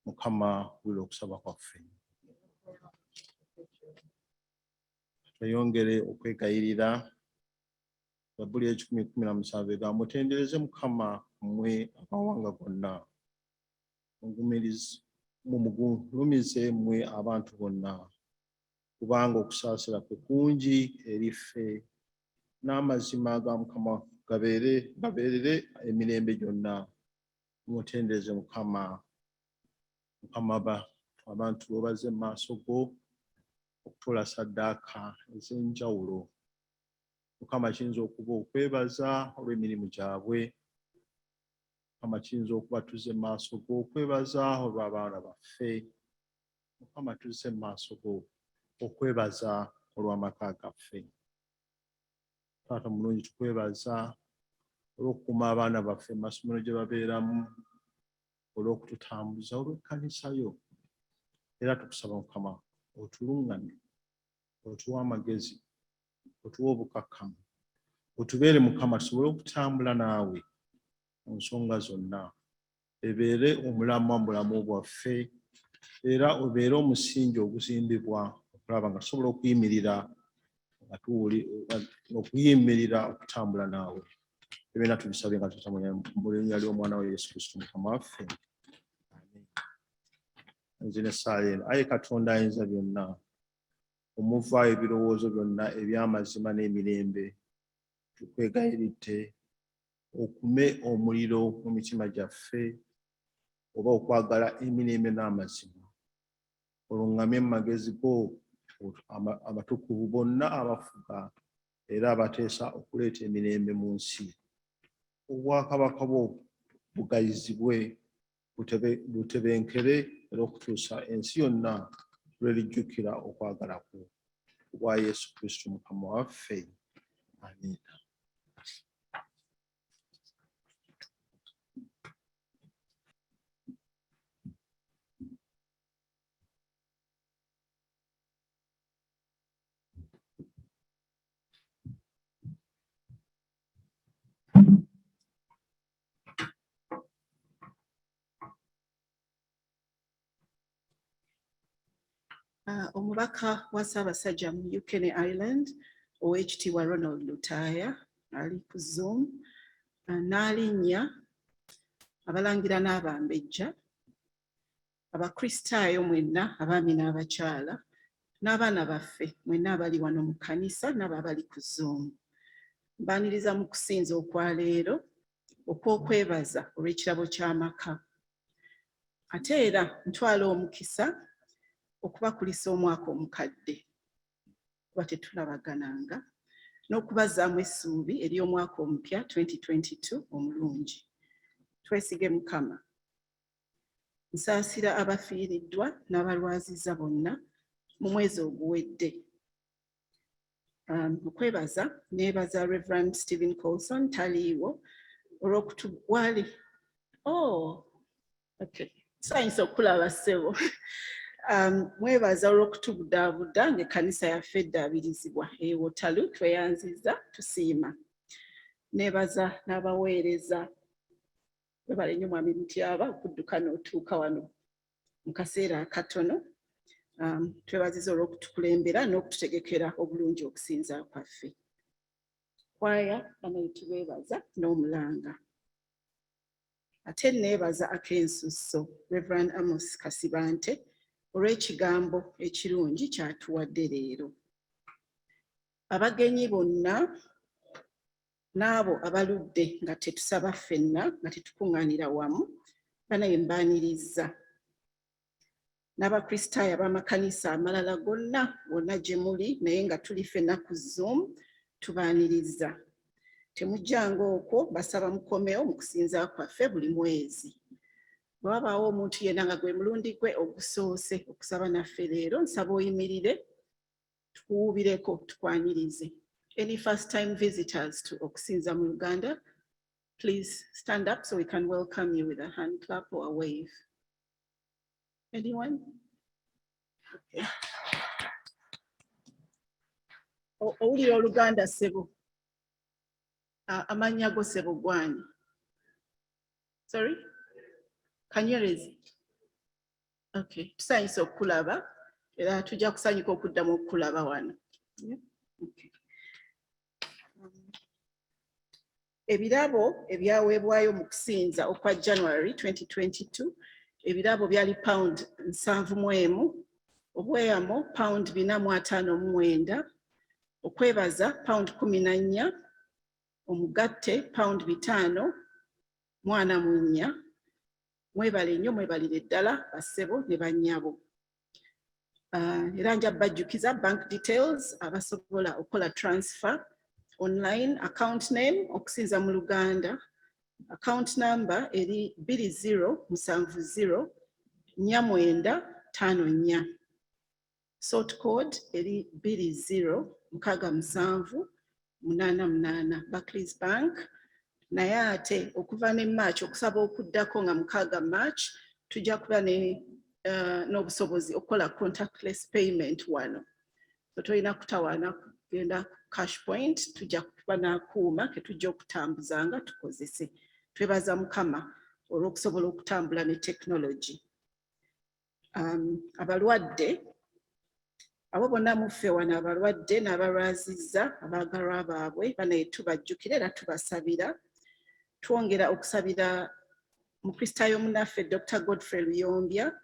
Mukama, wulira okusaba kwaffe. Tweyongere okwegayirira. Zabbuli 117 egamba, mutendereze Mukama mmwe amawanga gonna, mumugulumize mmwe abantu bonna, kubanga okusaasira kwe kungi eri ffe, n'amazima ga Mukama gabeerere emirembe gyonna. Mutendereze Mukama. Mukama, abantu bo bazze mu maaso go okutoola ssaddaaka ez'enjawulo. Mukama, kiyinza okuba okwebaza olw'emirimu gyabwe. Mukama, kiyinza okuba tuzze mu maaso go okwebaza olw'abaana baffe. Mukama, tuzze mu maaso go okwebaza olw'amaka gaffe. Taata mulungi, tukwebaza olw'okukuuma abaana baffe mu masomero gye babeeramu, olw'okututambuza, olw'ekkanisa yo. Era tukusaba Mukama otuluŋŋamye, otuwe amagezi, otuwe obukakkamu, otubeere Mukama, tusobole okutambula naawe mu nsonga zonna. Ebeere omulamwa mu bulamu bwaffe, era obeere omusingi oguzimbibwa okulaba nga tusobola okuyimirira nga okuyimirira okutambula naawe. Ebyonna tubisabye nga tuyita mu linnya ly'omwana we Yesu Kristo Mukama waffe. Nzina essaala eno. Ayi Katonda ayinza byonna, omuvaayo ebirowoozo byonna eby'amazima n'emirembe, tukwegayiridde okume omuliro mu mitima gyaffe oba okwagala emirembe n'amazima. Oluŋŋamye mu magezi go abatukuvu bonna abafuga era abateesa okuleeta emirembe mu nsi. Obwakabaka bwo bugayizibwe, butebenkere era okutuusa ensi yonna lw'erijjukira okwagala kwo. Kubwa Yesu Kristo Mukama waffe. Amiina. Omubaka wa Ssaabasajja mu UK ne Ireland, Oweekitiibwa Ronald Lutaaya, ali ku Zoom, n'alinnya abalangira n'abambejja, Abakristaayo mwenna, abaami n'abakyala, n'abaana baffe mwenna abali wano mu kkanisa n'abo abali ku Zoom. Mbaaniriza mu kusinza okwaleero okw'okwebaza olw'ekirabo ky'amaka. Ate era ntwala omukisa okubakulisa omwaka omukadde, kuba tetulabagananga, n'okubazzaamu essuubi ery'omwaka omupya 2022 omulungi. Twesige Mukama. Nsaasira abafiiriddwa n'abalwazizza bonna mu mwezi oguwedde. Okwebaza neebaza Reverend Stephen Colson, taliiwo, olw'okutuwali. Oh, okay. Sayinza okulaba ssebo. Mwebaza olw'okutubudaabuda ng'ekkanisa yaffe eddaabirizibwa e Waterloo. Tweyanziza, tusiima. Neebaza n'abaweereza. Webale nnyo Mwami Mutyaba okudduka n'otuuka wano mu kaseera akatono. Twebaziza olw'okutukulembera n'okututegekera obulungi okusinza kwaffe. Kwaya banaye tubeebaza n'omulanga. Ate neebaza ak'ensusso Reverend Amos Kasibante olw'ekigambo ekirungi ky'atuwadde leero. Abagenyi bonna n'abo abaludde nga tetusaba ffenna, nga tetukuŋŋaanira wamu, banaye mbaaniriza. N'Abakristaayo ab'amakanisa amalala gonna wonna gye muli, naye nga tuli ffenna ku Zoom, tubaaniriza. Temujjanga okwo, basaba mukomewo mu kusinza kwaffe buli mwezi. Bwe wabaawo omuntu yenna nga gwe mulundi gwe ogusoose okusaba naffe leero, nsaba oyimirire tukuwuubireko, tukwanirize. Any first time visitors to Okusinza mu Luganda? Please stand up so we can welcome you with a hand clap or a wave. Anyone? Okay. Owulira Oluganda, ssebo? Amannya go, ssebo, gwani? Sorry? Kanyerezi. Okay, tusanyuse okukulaba era tujja kusanyuka okuddamu okukulaba wano. Yeah? Okay. Ebirabo ebyaweebwayo mu kusinza okwa January 2022, ebirabo byali £71, obweyamo £459, okwebaza £14, omugatte £544. Mwebale nnyo, mwebalire ddala bassebo ne bannyabo. Era nja bajjukiza bank details abasobola okukola transfer online. Account name, Okusinza mu Luganda. Account number eri 2070 4954. Sort code eri 206788, Barclays Bank. Naye ate okuva ne March, okusaba okuddako nga 6 March, tujja kuba ne n'obusobozi okukola contactless payment wano, so tolina kutawaana kugenda ku cash point. Tujja kuba n'akuuma ke tujja okutambuzanga tukozese. Twebaza Mukama olw'okusobola okutambula ne technology. Abalwadde abo bonna muffe wano, abalwadde n'abalwazizza abaagalwa baabwe, banaye tubajjukira era tubasabira. Twongera okusabira Mukristaayo munnaffe Dr Godfrey Luyombya,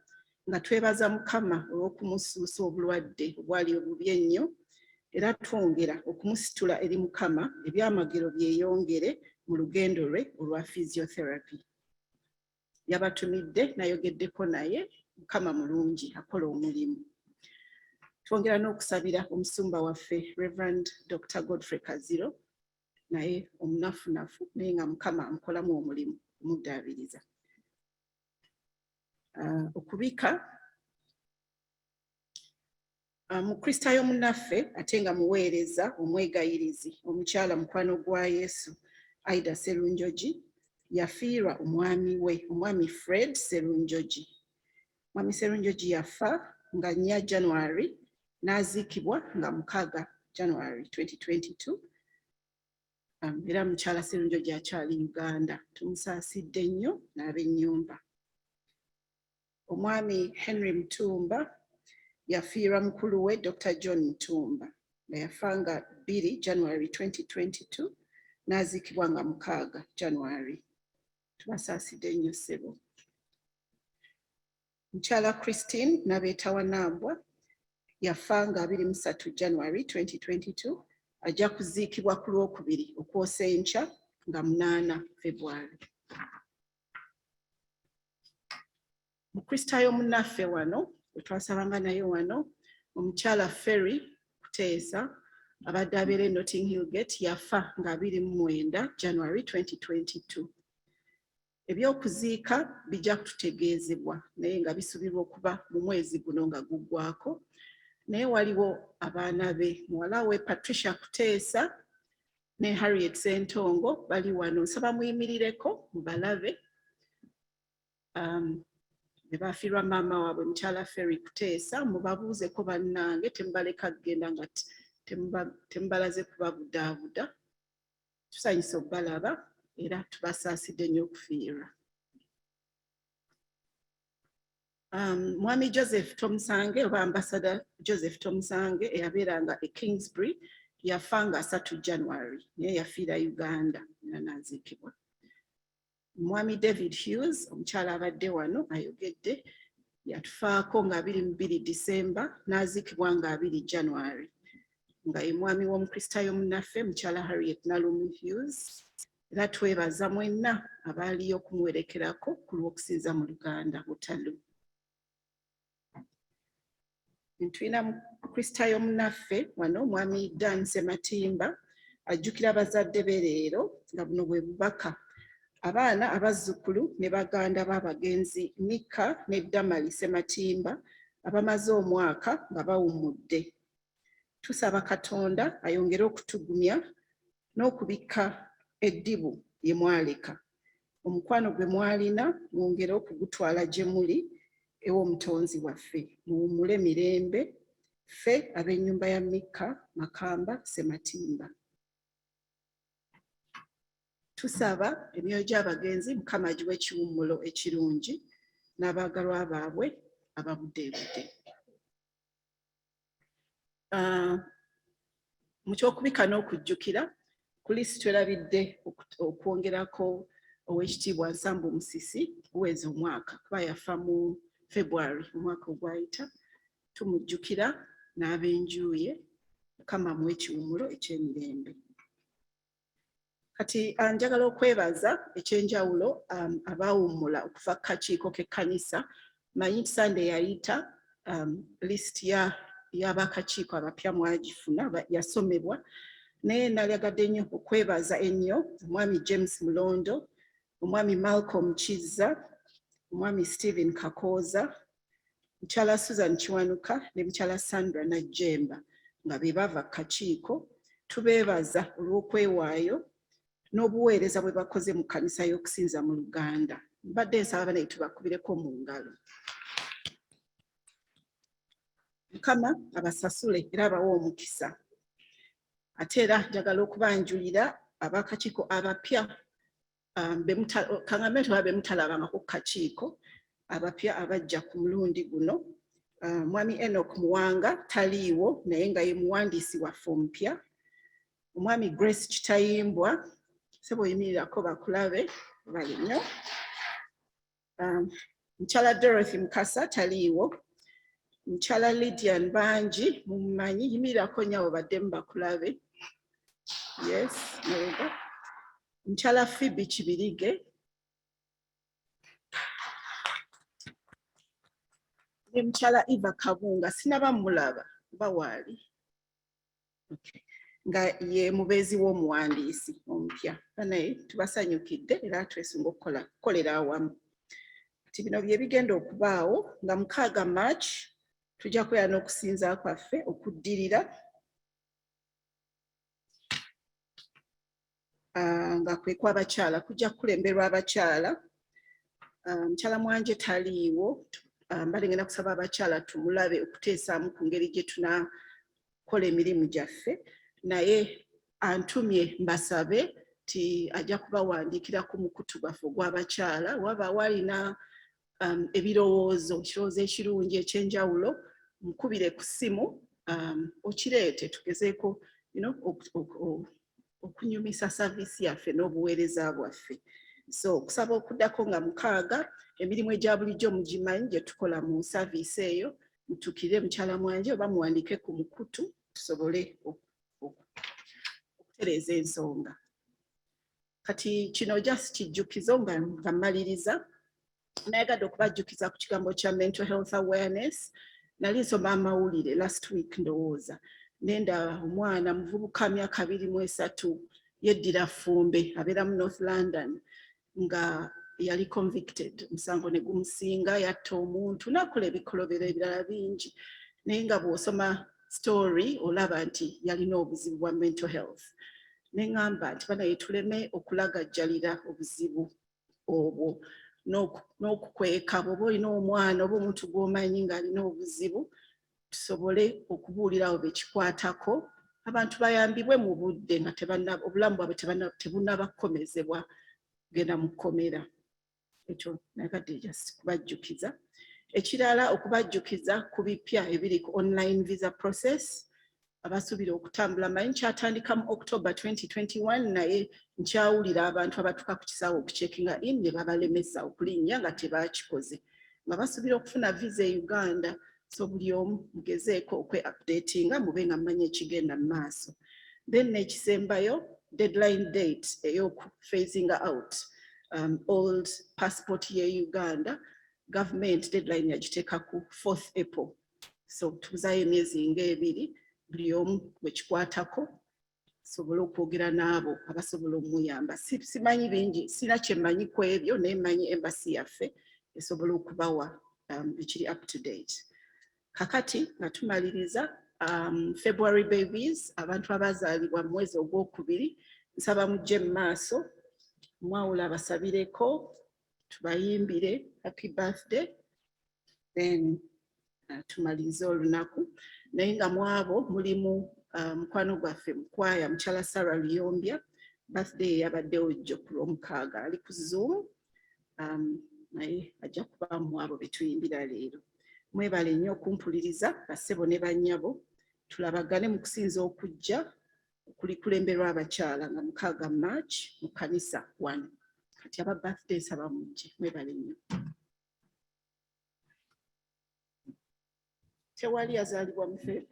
nga twebaza Mukama olw'okumusuusa obulwadde obwali obubi ennyo, era twongera okumusitula eri Mukama, ebyamagero byeyongere mu lugendo lwe olwa physiotherapy. Yabatumidde, nayogeddeko naye. Mukama mulungi, akola omulimu. Twongera n'okusabira omusumba waffe Reverend Dr Godfrey Kaziro, naye omunafunafu, naye nga Mukama amukolamu omulimu omuddaabiriza. Okubika Mukristaayo munnaffe ate nga muweereza omwegayirizi, omukyala mukwano gwa Yesu Aida Serunjogi, yafiirwa omwami we, omwami Fred Serunjogi. Mwami Serunjogi yafa nga 4 January, n'aziikibwa nga 6 January 2022. Era mukyala Serunjogi akyali Uganda. Tumusaasidde nnyo n'ab'ennyumba. Omwami Henry Mutumba yafiirwa mukulu we Dr John Mutumba, nga yafa nga 2 January 2022, n'aziikibwa nga 6 January. Tubasaasidde nnyo, ssebo. Mukyala Christine Nabeetawa Nambwa yafa nga 23 January 2022, ajja kuziikibwa ku Lwokubiri okwosa enkya nga 8 February. Mukristaayo munnaffe wano we twasabanga naye wano, omukyala Ferry Kuteesa, abadde abeera e Notting Hill Gate, yafa nga 29 January 2022. Ebyokuziika bijja kututegeezebwa, naye nga bisuubirwa okuba mu mwezi guno nga guggwako. Naye waliwo abaana be, muwala we Patricia Kuteesa ne Harriet Sentongo, bali wano. Nsaba muyimirireko mubalabe. Be bafiirwa maama waabwe, mukyala Ferry Kuteesa. Mubabuuzeko bannange, temubaleka kugenda nga temubalaze kubabudaabuda. Tusanyusa okubalaba era tubasaasidde nnyo okufiirwa. Mwami Joseph Tomusange oba Ambassador Joseph Tomusange, eyabeeranga e Kingsbury, yafa nga 3 January, naye yafiira Uganda era n'aziikibwa. Mwami David Hughes, omukyala abadde wano ayogedde, yatufaako nga 22 December, n'aziikibwa nga 2 January, nga ye mwami w'Omukristaayo munnaffe mukyala Harriet Nalumu Hughes. Era twebaza mwenna abaaliyo okumuwerekerako ku lw'Okusinza mu Luganda Butalu. Tulina Mukristaayo munnaffe wano, mwami Dan Sematimba, ajjukira bazadde be leero, nga buno bwe bubaka. Abaana, abazzukulu ne baganda b'abagenzi Mika ne Damali Sematimba, abamaze omwaka nga bawummudde, tusaba Katonda ayongere okutugumya n'okubikka eddibu. lye mwaleka. Omukwano gwe mwalina mwongere okugutwala gye muli ew'omutonzi waffe. Muwummule mirembe, ffe ab'ennyumba ya Mikka Makamba Ssematimba. Tusaba emyoyo gy'abagenzi Mukama agiwe ekiwummulo ekirungi n'abaagalwa baabwe ababudeebude. Mu kyokubika n'okujjukira, kulisi twerabidde okwongerako Oweekitiibwa Nsambu Musisi guweza omwaka kuba yafa mu February omwaka ogwayita. Tumujjukira n'ab'enju ye, Mukama amuwe ekiwummulo eky'emirembe. Kati njagala okwebaza ekyenjawulo abaawummula okuva ku kakiiko k'ekkanisa. Manyi nti Sunday yayita list y'abakakiiko abapya mwagifuna, yasomebwa, naye nalyagadde nnyo okwebaza ennyo omwami James Mulondo, omwami Malcolm Kizza, omwami Stephen Kakooza, mukyala Susan Kiwanuka ne mukyala Sandra Najjemba nga be bava ku kakiiko. Tubeebaza olw'okwewaayo n'obuweereza bwe bakoze mu kkanisa y'okusinza mu Luganda. Mbadde nsaba banaye tubakubireko mu ngalo. Mukama abasasule era abawe omukisa. Ate era njagala okubanjulira abakakiiko abapya, kaŋŋambe nti oba be mutalabangako ku kakiiko, abapya abajja ku mulundi guno. Mwami Enoch Muwanga taliiwo, naye nga ye muwandiisi waffe omupya. Omwami Grace Kitayimbwa, sebo oyimirirako bakulabe, bali nnyo. Mukyala Dorothy Mukasa taliiwo. Mukyala Lydia Nbangi mumumanyi, yimirirako nnyo baddemu bakulabe. Yes, mabega. Mukyala Phoebe Kibirige ne mukyala Eva Kabunga, sinaba mulaba oba waali. Okay. Nga ye mubeezi w'omuwandiisi omupya. Banaye tubasanyukidde era twesunga okukolera awamu. Kati bino bye bigenda okubaawo nga 6 March tujja kubeera n'okusinza kwaffe okuddirira, nga kwe kw'abakyala, kujja kukulemberwa abakyala. Mukyala Mwanje taliiwo, mbadde ngenda kusaba abakyala tumulabe okuteesaamu ku ngeri gye tunaakola emirimu gyaffe, naye antumye mbasabe nti ajja kubawandiikira ku mukutu gwaffe ogw'abakyala waba walina ebirowoozo, ekirowoozo ekirungi ekyenjawulo, mukubire ku ssimu, okireete tugezeeko okunyumisa service yaffe n'obuweereza bwaffe. So okusaba okuddako nga 6, emirimu egya bulijjo mugimanyi gye tukola mu service eyo, mutuukirire mukyala Mwanje oba muwandiike ku mukutu tusobole okutereeza ensonga. Kati kino just kijjukizo nga mmaliriza. Nayagadde okubajjukiza ku kigambo kya mental health awareness. Nali nsoma amawulire last week ndowooza, nenda omwana muvubuka myaka 23 yeddira Ffumbe, abeera mu North London, nga yali convicted, omusango ne gumusinga, yatta omuntu n'akola ebikolobero ebirala bingi, naye nga bw'osoma story olaba nti yalina obuzibu bwa mental health. Ne ŋŋamba nti banaye tuleme okulagajjalira obuzibu obwo n'okukweka. Bw'oba olina omwana oba omuntu gw'omanyi ng'alina obuzibu, tusobole okubuulira abo bekikwatako, abantu bayambibwe mu budde nga obulamu bwabwe tebunnaba kukomezebwa kugenda mu kkomera. Ekyo nagadde just kubajjukiza. Ekirala, okubajjukiza ku bipya ebiri ku online visa process. Abasuubira okutambula, manyi nkyatandika mu October 2021, naye nkyawulira abantu abatuuka ku kisaawe okucheckinga in ne babalemesa okulinnya nga tebakikoze, nga basuubira okufuna visa e Uganda. So buli omu mugezeeko okwe updatinga, mube nga mmanyi ekigenda mu maaso. Then n'ekisembayo, deadline date ey'oku phasing out old passport ye Uganda, government deadline yagiteeka ku 4th April. So tubuzaayo emyezi ng'ebiri, buli omu bwe kikwatako sobole okwogera n'abo abasobola omuyamba. Simanyi bingi, sina kyemmanyi ku ebyo, naye mmanyi embassy yaffe esobola okubawa ekiri up to date. Kakati nga tumaliriza, February babies, abantu abazaalibwa mu mwezi ogwokubiri, nsaba mujje mu maaso. Mwawula abasabireko, tubayimbire happy birthday, then tumalirize olunaku. Naye nga mwabo mulimu mukwano gwaffe mukwaya mukyala Sarah Luyombya, birthday yabaddewo jjo ku Lwomukaaga, ali ku Zoom, naye ajja kuba mu abo be tuyimbira leero. Mwebale nnyo okumpuliriza, bassebo ne bannyabo. Tulabagane mu kusinza okujja kulikulemberwa abakyala nga 6 March mu kkanisa wano. Kati aba birthday nsaba mujje. Mwebale nnyo. Tewali yazaalibwa mu Feb?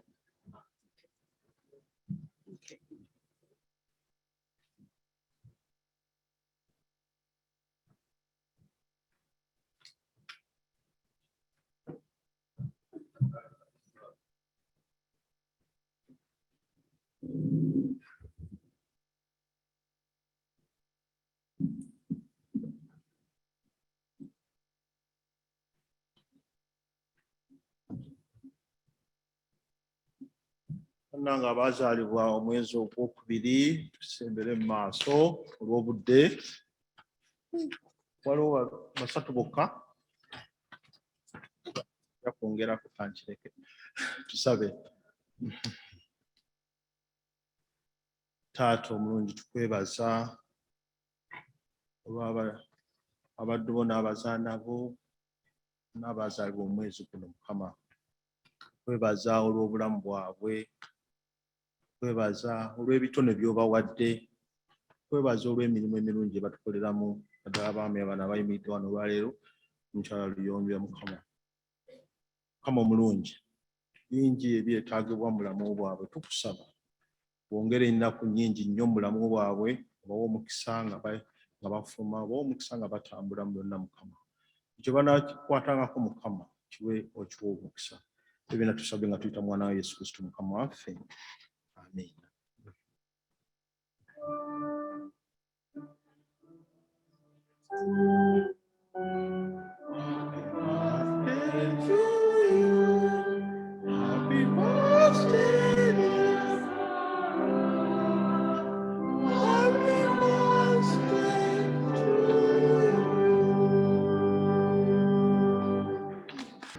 Okay. Bannange abaazaalibwa omwezi ogwokubiri tusembere mu maaso olw'obudde. Waliwo basatu bokka. Nja kwongerako kankireke. Tusabe. Taata omulungi, tukwebaza olw'aba abaddu bo n'abazaana bo n'abazaalibwa omwezi guno. Mukama, kwebaza olw'obulamu bwabwe, kwebaza olw'ebitone by'obawadde, kwebaza olw'emirimu emirungi gye batukoleramu, naddala abaami abano abayimiridde wano olwaleero, mukyala Luyombya. Mukama, Mukama omulungi, bingi ebyetaagibwa mu bulamu bwabwe. Tukusaba bwongere ennaku nnyingi nnyo mu bulamu bwabwe, obawe omukisa nga bafuluma, obawe omukisa nga batambula mu byonna. Mukama, ekyo banaakikwatangako, Mukama, kiwe okiwa omukisa. Ebyo byonna tusabye nga tuyita mwana wa Yesu Kristo Mukama waffe. Amiina. Happy birthday to you. Happy birthday, dear Sarah. Happy birthday to you.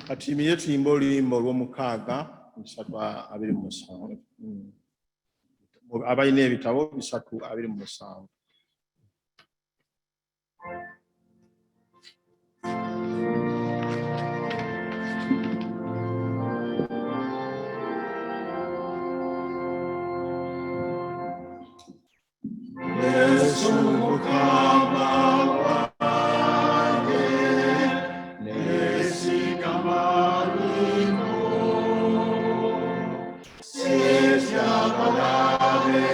Kati tuyimbe oluyimba olw'omukaaga 327. Abalina ebitabo, 327. Yesu Mukama wange, neesiga maanyi go. Sitya balabe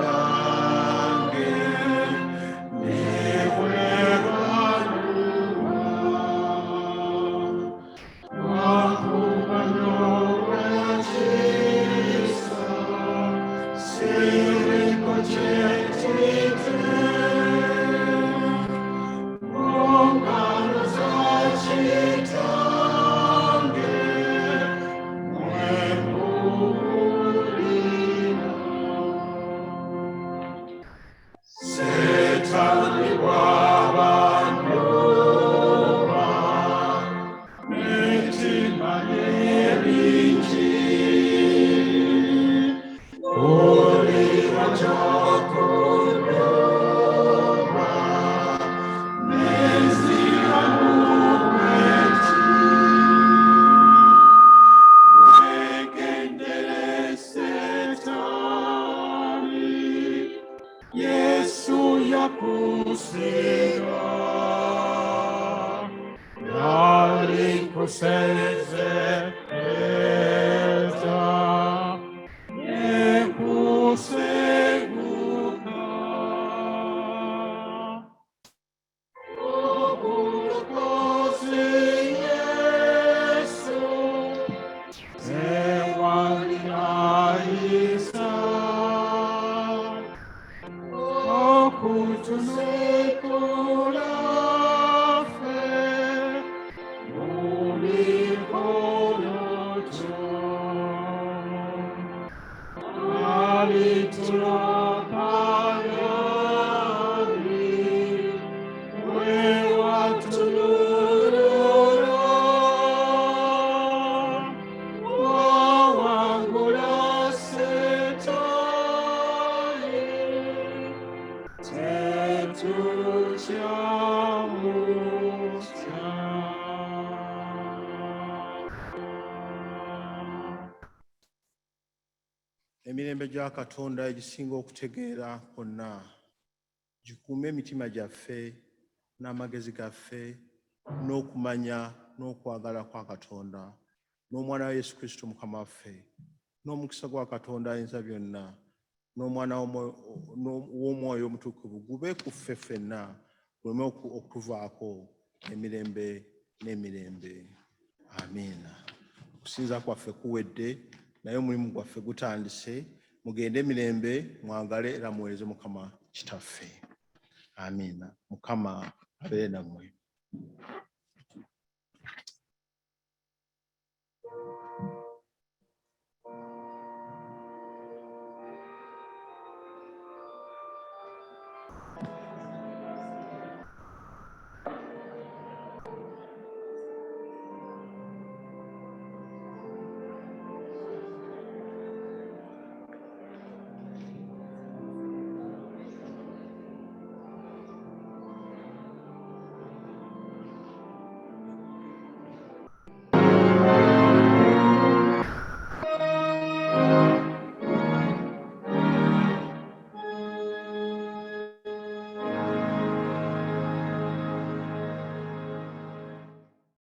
bange, ne bwe baluma. Wakuba n'owekisa, siriko kye ntidde. Mu ngalo za Kitange, mwe mpumulira. Setaani bw'abannyooma, n'ettima n'ebingi, oliba kyakunyooma, nenziramu bwenti. Weegendere Setaani, Yesu yakusinga. Yalikusesereza, nekuseguka. Obulokozi Yesu, tewali ayisa. Okutunuulira ffe mu mikono gyo. Alitulokanya Tutya mutya. Emirembe gya Katonda egisinga okutegeera kwonna gikuume emitima gyaffe n'amagezi gaffe n'okumanya n'okwagala kwa Katonda n'Omwana wa Yesu Kristo Mukama waffe, n'omukisa gwa Katonda ayinza byonna n'Omwana w'Omwoyo Omutukuvu gube ku ffe ffenna, guleme okutuvaako emirembe n'emirembe. Amiina. Okusinza kwaffe kuwedde, naye omulimu gwaffe gutandise. Mugende emirembe, mwagale era muweereze Mukama Kitaffe. Amiina. Mukama abeere nammwe.